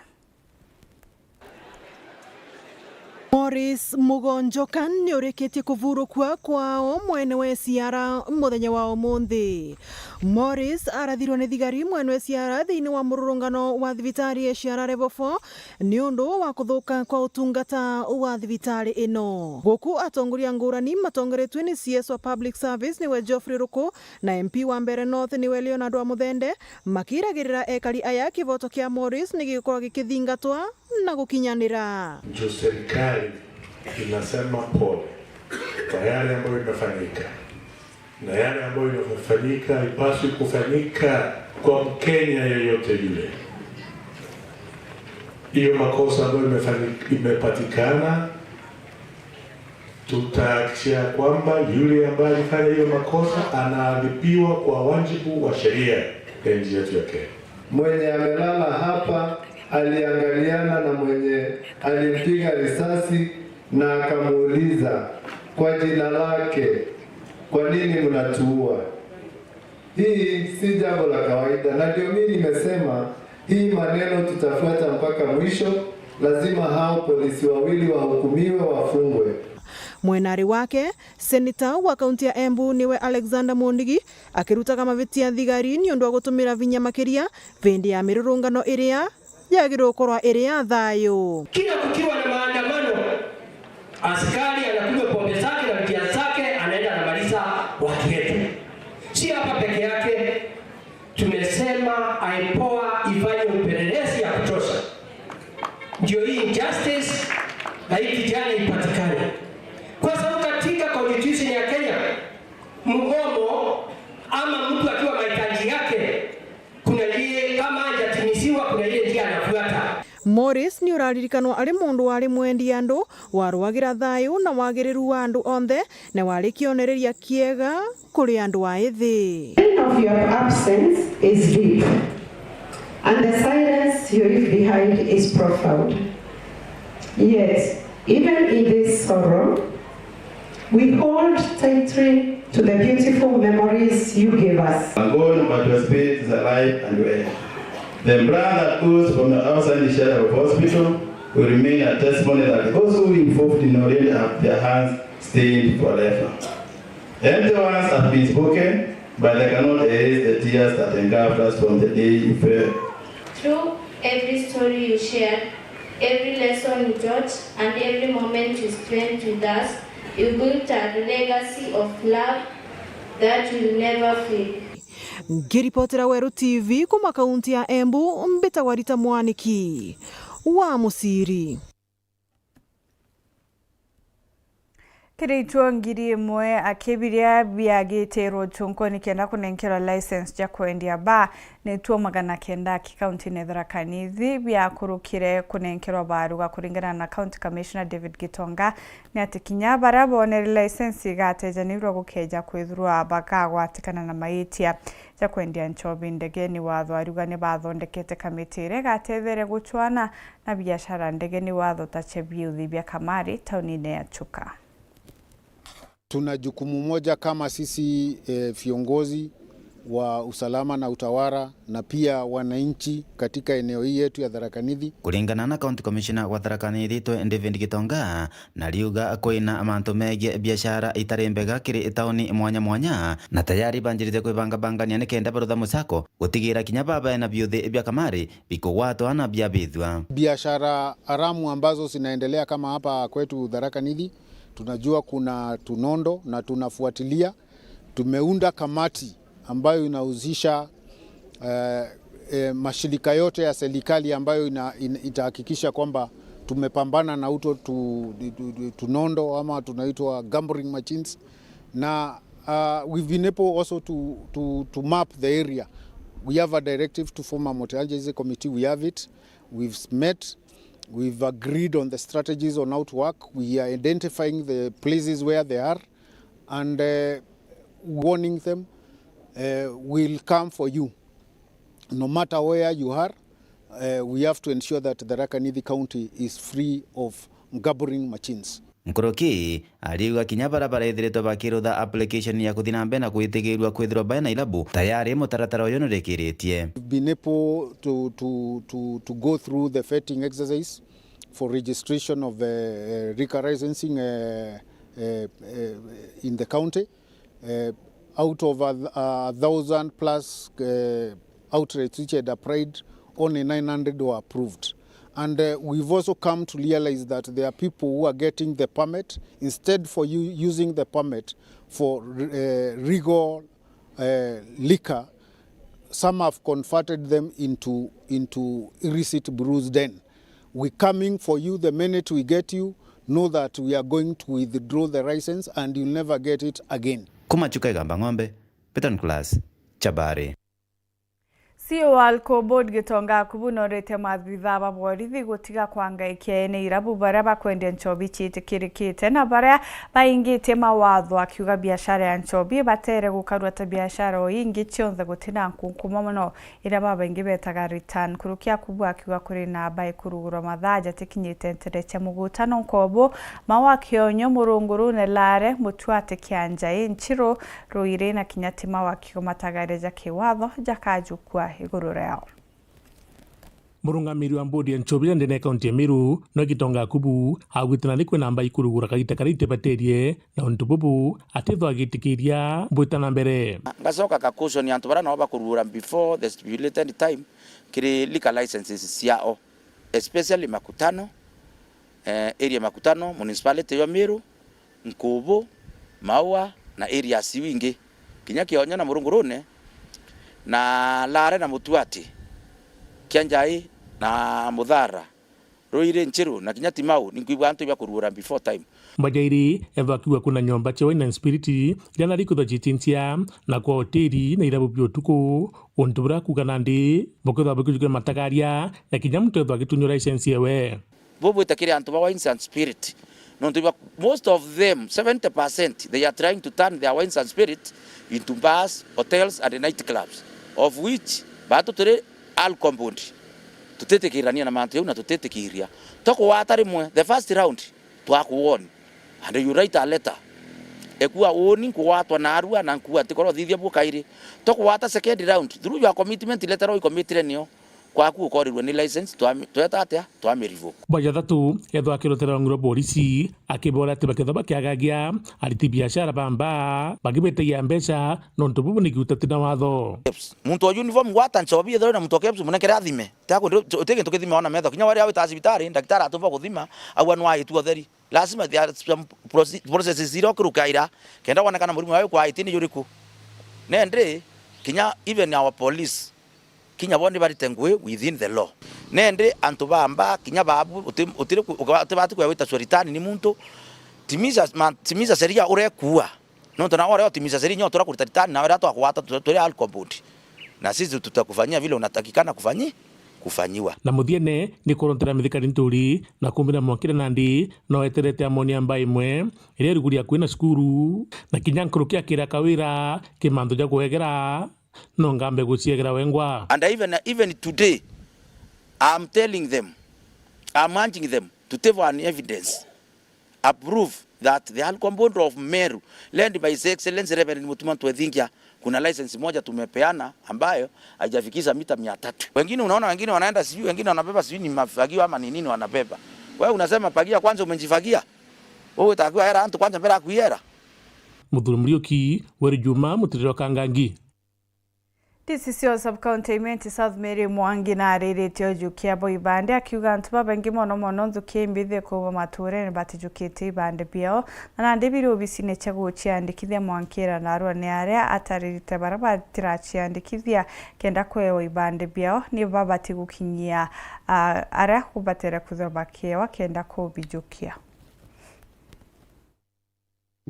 Morris Mugonjoka ni urikitie kuvurukua kwao mwene wa Esiara muthenya wa umunthi. Morris arathirwe ni thigari mwene wa Esiara thiini wa mururungano wa thibitari ya Esiara Level four ni undu wa kuthuka kwa utungata wa thibitari ino. Guku atongoria ngurani matongeretue ni C S wa Public Service niwe Geoffrey Ruku na M P wa Mbeere North niwe Leonard wa Muthende, makiragirira ekari aya kivoto kia Morris ni gikorwa gikithingatwa na gukinyanira. Juu serikali inasema pole kwa yale ambayo imefanyika, na yale ambayo imefanyika haipaswi kufanyika kwa Mkenya yeyote yule. Hiyo makosa ambayo imefanyik-, imepatikana, tutahakikisha kwamba yule ambaye alifanya hiyo makosa anaadhibiwa kwa wajibu wa sheria ya nchi yetu ya Kenya. Mwenye amelala hapa aliangaliana na mwenye alimpiga risasi na akamuuliza kwa jina lake, "Kwa nini mnatuua?" Hii si jambo la kawaida, na ndio mimi nimesema hii maneno tutafuata mpaka mwisho. Lazima hao polisi wawili wahukumiwe, wafungwe. Mwenari wake, seneta wa kaunti ya Embu niwe Alexander Mundigi, akirutaga mavitia thigari ni undu wa gutumira vinya makiria vindi ya mirurungano iria yagirwe gukorwa iri ya thayu. Kila kukiwa na maandamano, askari anakunywa pombe zake na bia zake, anaenda anamaliza watu wetu. Si hapa peke yake, tumesema IPOA ifanye upelelezi ya kutosha, ndio hii injustice na hii kijana ipatikane, kwa sababu katika constitution ya Kenya, mgomo ama mtu akiwa mahitaji yake, kuna ile, kama hajatimiziwa, kuna ile njia anafuata. Morris ni uraririkanwa ari mundu wari mwendi andu, warwagira thayu na wagiriru wa andu onthe, na wari kionereria kiega kuri andu a ithi. Pain of your absence is deep, and the silence you leave behind is profound. Yet, even in this sorrow, we hold tightly to the beautiful memories you gave us. Are gone, but your spirit is alive and well. The brand that goes from the outside the shelter of hospital will remain a testimony that those who involved in Orinda have their hands stained forever. Empty words have been spoken, but they cannot erase the tears that engulfed us from the day you fell. Through every story you shared, every lesson you taught, and every moment you spent with us, you built a legacy of love that will never fade. Ngiripotera Weru T V kuma kaunti ya Embu, mbitagwa Rita Mwaniki wa Muciri. Kiri ituo ngiri imwe aki biria biagitirwe chunkoni kenda kunenkerwa license ja kwendia baa, ni ituo magana kenda aki kauntine ya Tharaka Nithi biakurukire kunenkerwa baruga. Kuringana na County Commissioner David Gitonga, ni ati kinya baria boonere license igatejanirwa gukeja kwithirwa bakagwatikana na maitia ja kwendia nchobi ndegeni. Watho ariuga ni bathondekete kamiti iria igatetheria guchwana na biashara ndegeni watho ta cia biuthi bia kamari taunine ya Chuka. Tuna jukumu moja kama sisi, eh, viongozi wa usalama na utawala na pia wananchi katika eneo hii yetu ya Tharaka Nithi. Kuringana na County Commissioner wa Tharaka Nithi twe David Gitonga, na riuga kwina mantu megie biashara itari mbega kiri tauni mwanya mwanya, na tayari banjirite kwibangabangania nikenda barutha mucako gutigira kinya babae na biuthi bia kamari bikugwatwa na biabithua. Biashara haramu ambazo zinaendelea kama hapa kwetu Tharaka Nithi, tunajua kuna tunondo na tunafuatilia. Tumeunda kamati ambayo inahusisha, eh, eh, mashirika yote ya serikali ambayo ina-, in-, itahakikisha kwamba Tumepambana na uto tu, tu, tu, tunondo ama tunaitwa gambling machines, na uh, we've been able also to, to, to map the area. We have a directive to form a multi-agency committee. We have it. We've met. We've agreed on the strategies on how to work. We are identifying the places where they are and uh, warning them. Uh, we'll come for you. No matter where you are, uh, we have to ensure that Tharaka Nithi County is free of gambling machines. Nkuruki, ariuga kinya bara barethiritwe bakirutha application ya kuthi na mbere na gwitigirua kwithirwa bae na irabu, tayari mutaratara uyu nurikiritie. We've been able to, to, to, to go through the vetting exercise for registration of uh, uh, liquor licensing uh, uh, uh, in the county. Uh, out of a, a thousand plus uh, outlets which had applied, only nine hundred were approved. And uh, we've also come to realize that there are people who are getting the permit, instead for you using the permit for uh, legal uh, liquor, some have converted them into, into illicit brews den. We coming for you. The minute we get you, know that we are going to withdraw the license and you'll never get it again. Kuma Chuka Igamba Ng'ombe, Peter Nicholas, Chabari. C E O wa Alcohol Board Gitonga Akubu norite maabitha ba borithi gutiga kwangaikia ene irabu baria bakwendia nchobi ciitikirikite na baria baingitie mawatho, akiuga biashara ya nchobi batere gukarua ta biashara o ingi cionthe gutina nkunkuma mono iria babaingi betaga return. Nkuruki Akubu akiuga kuri namba ikurugurwa mathaa jatikinyite ntere cia muguta, no nkobo mawakionyo murungurune Lare, Mutuati, Kianjai, Nchiru, Ruiri na kinya Timau akiuga matagaria ja kiwatho jakajukua iguru riao. Murungamiri wa bodi ya nchobi ya ndene ya kaunti ya Meru, no Gitonga Akubu, augite nari kwina namba ikurugura kagita karia itibaterie, na untu bubu atithwa agitikiria bwita na mbere. Ngacoka ka caution antu baria nabo bakurugura before the stipulated time kiri liquor licenses ciao, especially Makutano, eh, area Makutano, municipality ya Meru, Nkubu, Maua na areas iu ingi, kinya Kionyo na Murungurune, na Lare na Mutuati, Kianjai na Muthara, Ruiri, Nchiru na kinya Timau, ninkwigua antu ibakurugura before time. Mbajairi ethwa akiuga kwina nyomba cia wine and spirit iria nari kwithwa ciitintia na kwa hoteli na irabu bia utuku, untu buria kuuga nandi bukethwa bukijukia matagaria na kinya muntu ethwa agitunywa license ewe. Bubwite kiri antu ba wines and spirit. Nontu iba, most of them, seventy percent, they are trying to turn their wines and spirit into bars, hotels and night clubs, of which batu turi Alcohol Board tutitikirania na mantu jau na tutitikiria. Tukugwata rimwe, the first round, twakuwoni. And you write a letter. Ekua uni nkugwatwa narua na nkua ntikorwo thithia bu kairi. Tukugwata second round, through your commitment letter uu commitire nio, kwaku ukorirwe ni license, twami-, tweta atia? Twami revoke. Bajathatu ethwa akirotera rwangi rwa borisi, akibora ati bakethwa bakiagagia ariti biashara ba mbaa, bakibetagia mbeca, nontu bubu ni kiuta ti na watho. Muntu wa uniform gwata nchobi ethirwe na muntu wa kebs munekere athime. Ti akwenda, uti gintu kithime ona metho. Kinya waria wita cibitari, ndagitari atumba guthima, aua nwaitu utheri. Lazima there are some proce-, processes iria ukirukaira, kenda wonekana murimo wawe kwaitie ni juriku. Nendi, kinya even our police, kinya bo ni barite ngui within the law. Nendi, antu ba mbaa, kinya babu, uti-, utiri ku-, uka-, utibati kwia wita sweritani ni muntu, timiza ma-, timiza sheria urekua. Nontu nawe uria utimiza sheria, nyo turakurita ritani, nawe riria twakugwata tu-, turi Alcohol Board. Na sisi tutakufanyia vile unatakikana kufanyi-, kufanyiwa. Na muthiene ni kurontera mithikari nturi na kumbira mwakire nandi no eterete amoni amba imwe iria iruguri akui na cukuru, na kinya nkuruki akira kawira ki mantu ja kuegera no ngambe guciegera wengwa. And even, even today, I'm telling them, I'm urging them to table an evidence, a proof that the Alcohol Board of Meru, led by His Excellency Reverend Mutuma Ntwethingia, kuna license moja tumepeana ambayo haijafikisha mita mia tatu. Wengine unaona, wengine wanaenda sijui, wengine wanabeba sijui ni mafagio ama ni nini wanabeba. Wewe unasema fagia kwanza, umejifagia? Wewe utakiwa era antu kwanza mbere ya kuiera? Muthuri Muriuki, Weri Juma, Mutiriro Kangangi. D C C o sub-county Imenti South Mary Mwangi nariritie ujukia bwa ibande, akiuga antu babaingi mono mono nthuki imbithi kuuma maturene batijukite ibande biao, na nandi biri obisine cia guciandikithia mwankira narua ni aria ataririte baria batiraciandikithia kenda kwewa ibande biao ni babati gukinyia, ah, aria kubatere kwithirwa bakiewa kenda kubijukia.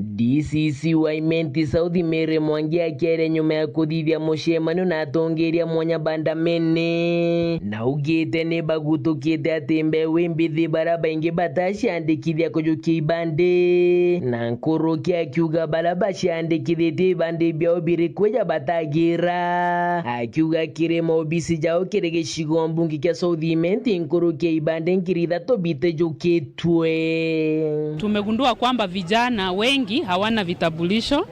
D C C wa Imenti South Mary Mwangi akiaria nyuma ya kuthithia mucemanio na atongeria mwanya bandamene, na augite ni bagutukite ati mbeu imbithi baria baingi bataciandikithia kujukia ibande, na nkuruki akiuga baria baciandikithitie ibande biao biri kwija batagira. Akiuga kiri maobisi jao kiri gicigo mbunge kia South Imenti, nkuruki ya ibande ngiri ithatu bitijukitwe. Tumegundua kwamba vijana wengi hawana vitambulisho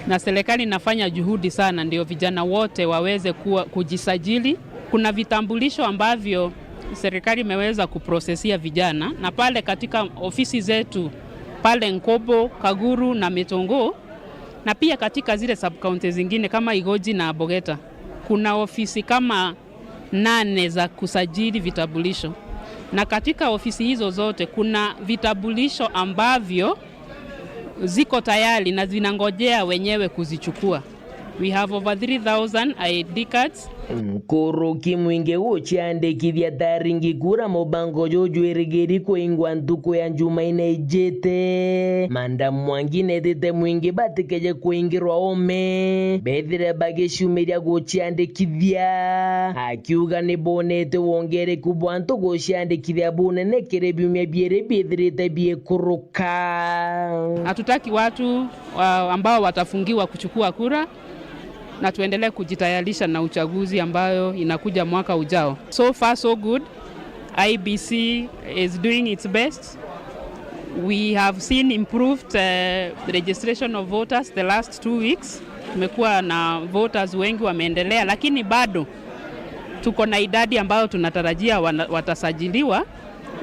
na serikali inafanya juhudi sana ndio vijana wote waweze kuwa, kujisajili. Kuna vitambulisho ambavyo serikali imeweza kuprosesia vijana, na pale katika ofisi zetu pale Nkobo, Kaguru na Mitunguu, na pia katika zile sub-county zingine kama Igoji na Bogeta, kuna ofisi kama nane za kusajili vitambulisho, na katika ofisi hizo zote kuna vitambulisho ambavyo ziko tayari na zinangojea wenyewe kuzichukua. We have over three thousand I D cards. Nkuruki mwingi guciandikithia ta aringi kura, mubango juju jwirigiri kuingwa ntuku ya Njumaine ijite. Madam Mwangi netite mwingi batikeje kuingirwa ome bethire bagiciumiria guciandikithia, akiuga ni bonete wongereku bwa antu guciandikithia bunene kiri biumia biiri bithirite biikuruka. Hatutaki watu, wa-, ambao watafungiwa kuchukua kura, na tuendelee kujitayarisha na uchaguzi ambayo inakuja mwaka ujao. So far so good. I B C is doing its best. We have seen improved, eh, registration of voters the last two weeks. Tumekuwa na voters wengi wameendelea, lakini bado tuko na idadi ambayo tunatarajia wana-, watasajiliwa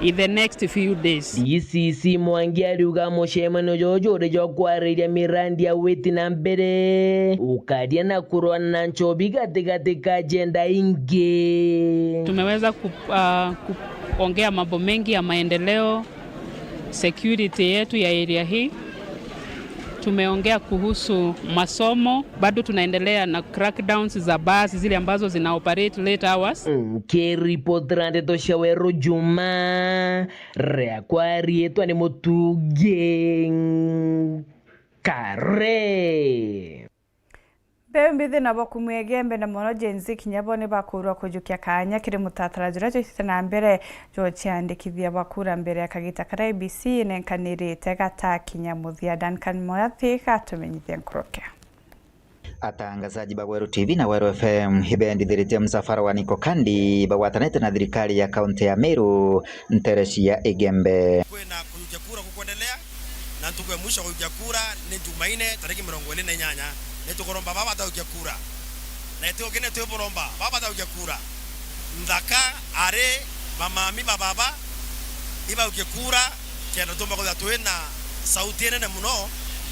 in the next few days. D C C Mwangi ariuga mucemanio juju juri jwa kwariria mirandi ya witi na mbere, ukaria na kurwana na nchobi gatigati ka ajenda ingi. Tumeweza ku-, ah, kuongea mambo mengi ya maendeleo, security yetu ya area hii. Tumeongea kuhusu masomo, bado tunaendelea na crackdowns za bus zile ambazo zina operate late hours. Nkiripotera ndeto cia Weru Juma, riakwa riitwa ni Mutungi Kare. Mbeu mbithi na bokumu ya Igembe na mono Gen Z kinya bo ni bakurwa kujukia kaanya kiri mutatara juria jwitite na mbere jwa uciandikithia bwa kura mbere ya kagita karia I B C inenkanirite gatakinya muthia. Duncan Murathi gatumenyithia nkuruki. Atangazaji ba Weru T V na Weru F M ibendithiritie msafara wa Niko Kandi bagwatanite na thirikari ya kaunti ya Meru ntere cia Igembe. Kwina kujukia kura kukuendelea. Na ntuku ya mwisho ya guikia kura ni Jumaine, tariki mirongo iri na inyanya. Ni tukuromba baba bataukia kura. Na itio kine twiburomba, baba bataukia kura. Nthaka ari bamami ba baba, ibaukie kura, kenda tumba kwithira twi na sauti inene muno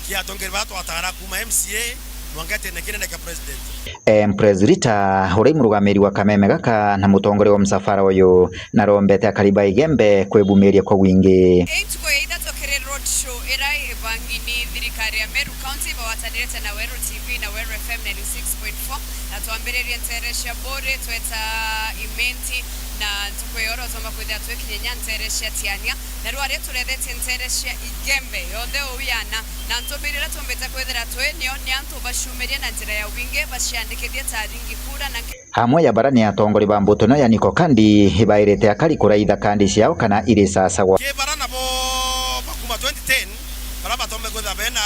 kia atongeri baa twatara kuuma M C A mwanka itene kinene kia president. Empress Rita, uria i murugamiri wa kameme gaka na mutongoria wa msafara uyu, narombete akari ba Igembe kwibumiria kwa wingi. Ii ntuku ya ithatu kiri road show iria ibangi ni thirikari ya Meru County ibagwatanirite na Weru T V na Weru F M ninety six point four, na twambiririe ntere cia Buri tweta Imenti, na ntuku ya oro twamba kwithira twikinyenya ntere cia Tiania, na riu aria turethetie ntere cia Igembe yonthe uu yana, na ntumbiri iria tumbite kwithira twi nio ni antu baciumirie na njira ya wingi baciandikithie ta aringi kura na Amwe ya bara ni atongori ba mbuto ino ya Niko Kandi ibairite akari kuraitha kandi ciao kana irisasagwa. Ki bara nabo bakuma twenty ten, bara batombe kwitha bena,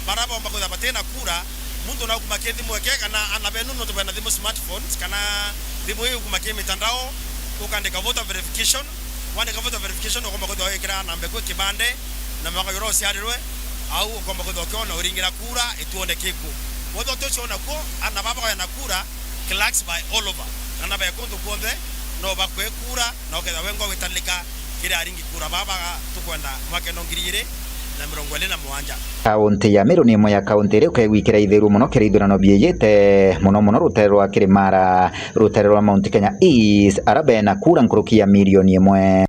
bara bomba kwitha batina kura, muntu na ukuma ki thimu eke kana ana benu nontu bena thimu smartphones kana thimu ii ukuma ki mitandao, ukandika voter verification, wandika voter verification ukomba kwitha wikira namba eku kibande na mwaka juria uciarirwe, au ukomba kwitha ukiona uringira kura ituone kiku. Wethwa tucio nakuo, ana baba ya na kura, clerks by all over. Kana be kuntu kuonthe, no bakwe kura, na ukethira wengwa witalika kiri aringi kura baba tukwenda mwaka ino ngiri igiri na mirongo iri na mugwanja. Kaunti ya Meru ni imwe ya kaunti iria ukegwikira ithiru muno kiri ithurano biijite, muno muno rutere rwa Kirimara, rutere rwa Mount Kenya East, aria bena kura nkuruki ya milioni imwe.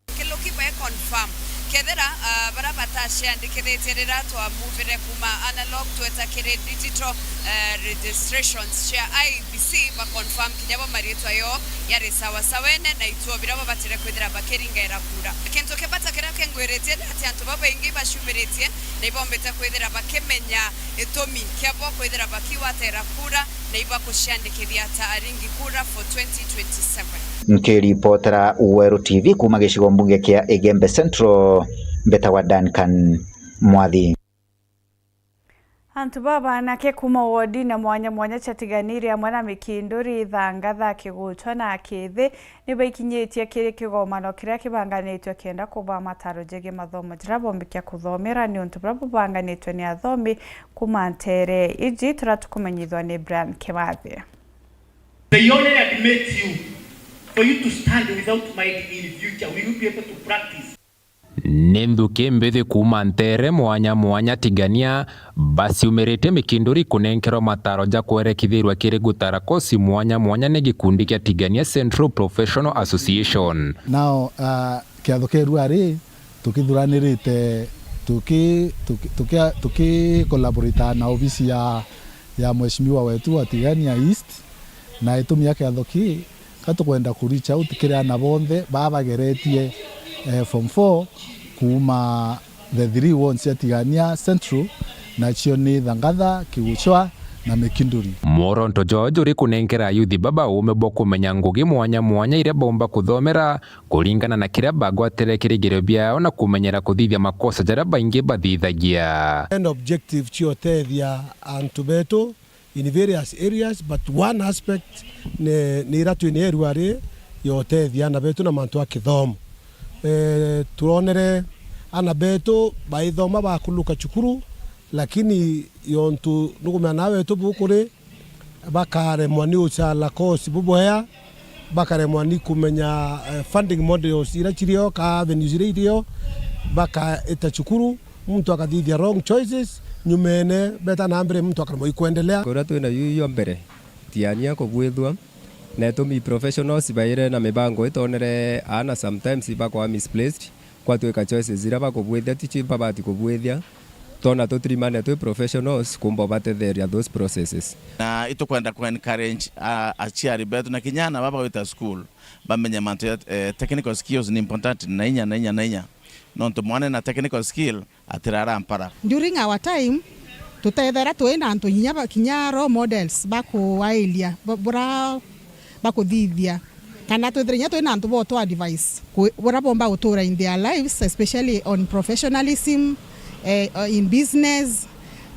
Kiluki be confirm. Kethira, ah, baria bataciandikithitie riria twamuvire kuma analog tweta kiri digital, eh, registrations cia I E B C, ba confirm kinya bo mariitwa yoo yari sawa sawene na ituo biria babatire kwithira bakiringaira kura. Kintu kia bata kiria kingwiritie ni ati antu babaingi ibaciumiritie na ibombite kwithira bakimenya gitumi kia bo kwithira bakigwatira kura na ibakuciandikithia ta aringi kura for twenty twenty-seven. Nkiripotera Weru T V kuuma gicigo mbunge kia Igembe Central, mbetagwa Duncan Mwathi. Antu babanake kuuma wodine mwanya mwanya cia Tigania iri amwe na Mikinduri, Thangatha, Kiguchwa na Kithi ni baikinyitie kiri kigomano kiria kibanganitwe kenda kubaa mataro jegie mathomo jaria bombikia kuthomera niuntu buria bubanganitwe ni athomi kuuma nteere iji, turia tukumenyithua ni Brian Kimathi. They only admit you for you to stand without mind in future. Will you be able to practice? Ni nthuki mbithi kuuma nteere mwanya mwanya Tigania baciumiritie Mikinduri kunenkerwa mataro ja kwerekithirua kiri gutara kosi mwanya mwanya ni gikundi kia Tigania Central Professional Association. Now, uh, kiatho kia irua ri tukithuranirite tuki tuki tuki tuki collaborate na obisi ya ya mheshimiwa wetu wa Tigania East, na itumi ya kiatho ki ka tukwenda ku reach out kiri ana bonthe baa bageretie, eh, form four kuuma the three wards cia Tigania Central, nacio ni Thangatha, Kiguchwa na Mikinduri. Mworonto jwao juri kunenkera ayuthi baba uume bwa kumenya ngugi mwanya mwanya iria baumba kuthomera kuringana na kiria bagwatire kirigirio biao na kumenyera kuthithia makosa jaria baingi bathithagia. End objective cio tethia antu betu in various areas, but one aspect ni, ni iria twina irua ri ya utethia ana betu na mantu a kithomo. Eh, turonere ana betu baithoma bakuluka cukuru, lakini yontu nukumenya nawe tu bukuri, bakaremwa ni ucala course bubwea, bakaremwa ni kumenya, eh, funding models iria cirio, ka avenues iria irio, bakaita cukuru, muntu akathithia wrong choices, nyumene beta na mbere muntu akaremwa ikwendelea. Kuria twina yu iyo mbere, tiania kubwithua, na itumi professionals baire na mibango itonere aana sometimes ibakwa misplaced, kwatwika choices iria bakubwithia ticio ibabati kubwithia, tona tutirimane twi professionals kumba ubatetheria those processes. Na itukwenda ku encourage a, aciari betu na kinya ana baba gwita school, bamenye mantu ya, eh, technical skills ni important na inya, na inya, na inya. Nontu mwana na technical skill atirara mpara. During our time, tutethera twi na antu kinya ba, kinya role models bakuailia, bu-, bura bakuthithia, kana twithire kinya twi na antu bo tu advice ku-, buria bomba gutura in their lives, especially on professionalism, eh, in business,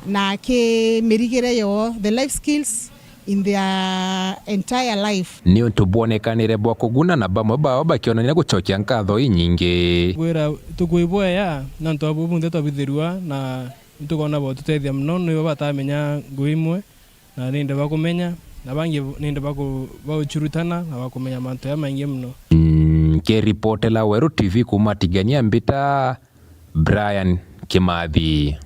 na ki mirigire yo, the life skills in their entire life. Ni untu bwonekanire bwa kuguna, na bamwe bao bakionania gucokia nkatho inyingi. Gwira tukwibwea nontu abu bunthe twabithirua, na nitukona botutethia mono, nibo batamenya ngui imwe, na nindi bakumenya, na bangi nindi baku-, baucurutana na bakumenya mantu jamaingi mono. Nkiripotela Weru T V kuuma Tigania, mbita Brian Kimathi.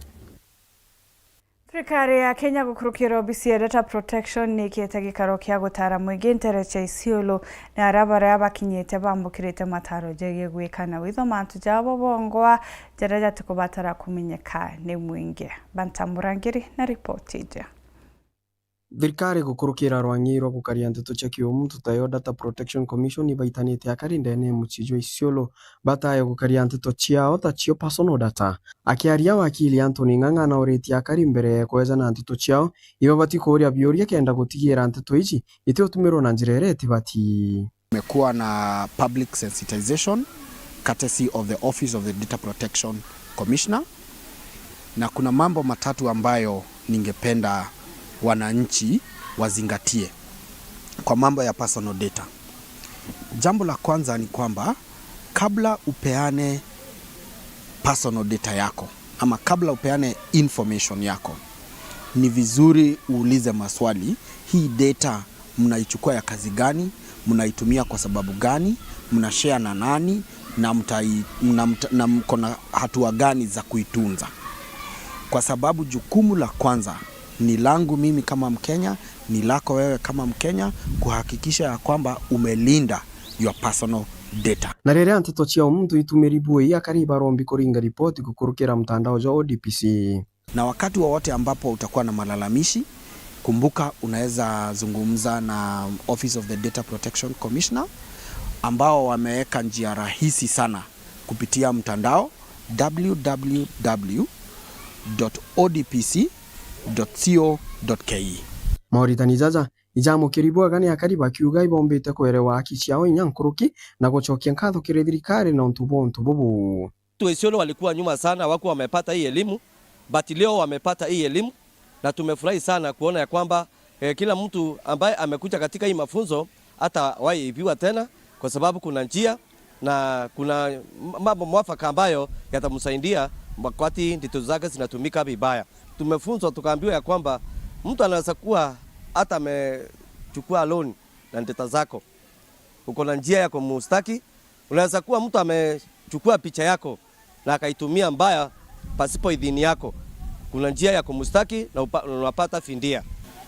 Thirikari ya Kenya gukurukira obisi ya Data Protection ni ikite gikaro kia gutara mwingi ntere cia Isiolo, na aria baria bakinyite bambukirite mataro jegie gwika na witho mantu jabo bongwa jaria jatikubatara kumenyeka ni mwingi. Banta Murangiri na ripoti iji. Thirikari gukurukira rwang'i rwa gukaria nteto cia kiumuntu tayo Data Protection Commission ibaitanite akari ndene ya mucii jwa Isiolo bataye gukaria nteto ciao tacio personal data. Akiaria wakili Anthony Ng'ang'a nauritie akari mbere ya kweja na nteto ciao, ibabati kuuria biuria kenda gutigira nteto iji itiutumirwo na njira iria itibati. Kumekuwa na public sensitization courtesy of the Office of the Data Protection Commissioner, na kuna mambo matatu ambayo ningependa wananchi wazingatie kwa mambo ya personal data. Jambo la kwanza ni kwamba kabla upeane personal data yako, ama kabla upeane information yako, ni vizuri uulize maswali, hii data mnaichukua ya kazi gani? Mnaitumia kwa sababu gani? Mna share na nani? na mtai-, na mta-, na mko na hatua gani za kuitunza, kwa sababu jukumu la kwanza ni langu mimi kama Mkenya, ni lako wewe kama Mkenya, kuhakikisha ya kwamba umelinda your personal data. Na riria nteto cia muntu itumiri bui akari barombi kuringa ripoti gukurukira mtandao jwa O D P C. Na wakati wowote ambapo utakuwa na malalamishi, kumbuka unaweza zungumza na Office of the Data Protection Commissioner, ambao wameweka njia rahisi sana kupitia mtandao, w w w dot o d p c dot co dot k e. Moritani jaja ijamukiri bwega ni akari bakiuga ibombite kwerewa haki ciao inya nkuruki na gucokia nkatho kiri thirikari nontu bwa untu bubu. Watu wa Isiolo walikuwa nyuma sana, hawakuwa wamepata hii elimu, but leo wamepata hii elimu, na tumefurahi sana kuona ya kwamba, eh, kila mtu ambaye amekuja katika hii mafunzo hata waibiwa tena, kwa sababu kuna njia na kuna mambo mwafaka ambayo yatamsaidia wakati ndito zake zinatumika vibaya. Tumefunzwa tukaambiwa ya kwamba mtu anaweza kuwa hata amechukua loan na ndita zako, uko na njia ya kumustaki. Unaweza kuwa mtu amechukua picha yako na akaitumia mbaya pasipo idhini yako, kuna njia ya kumustaki na upa-, unapata fidia.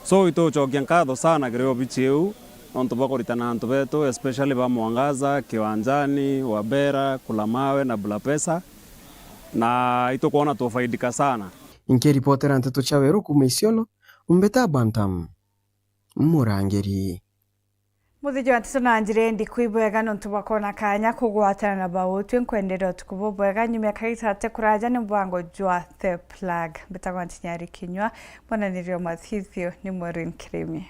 So, itucokia nkatho sana kiri obichi iu nontu bwa kuritana antu betu, especially ba Mwangaza, Kiwanjani, Wabera, Kulamawe na Bulapesa, na itukwona tufaidika sana. Nkiripotera nteto cia weru kuuma Isiolo, umbeta Bantam Murangiri. Muthiji wa nteto na njira indi kwibwega nontu bwa kwona kanya kugwatana na bautwi. Nkwendera utuku bubwega. Nyumia kagita ate kuraja ni mbango jwa The Plug. Mbitagwa Ntinyari Kinyua, mwananirio mathithio ni Maureen Kirimi.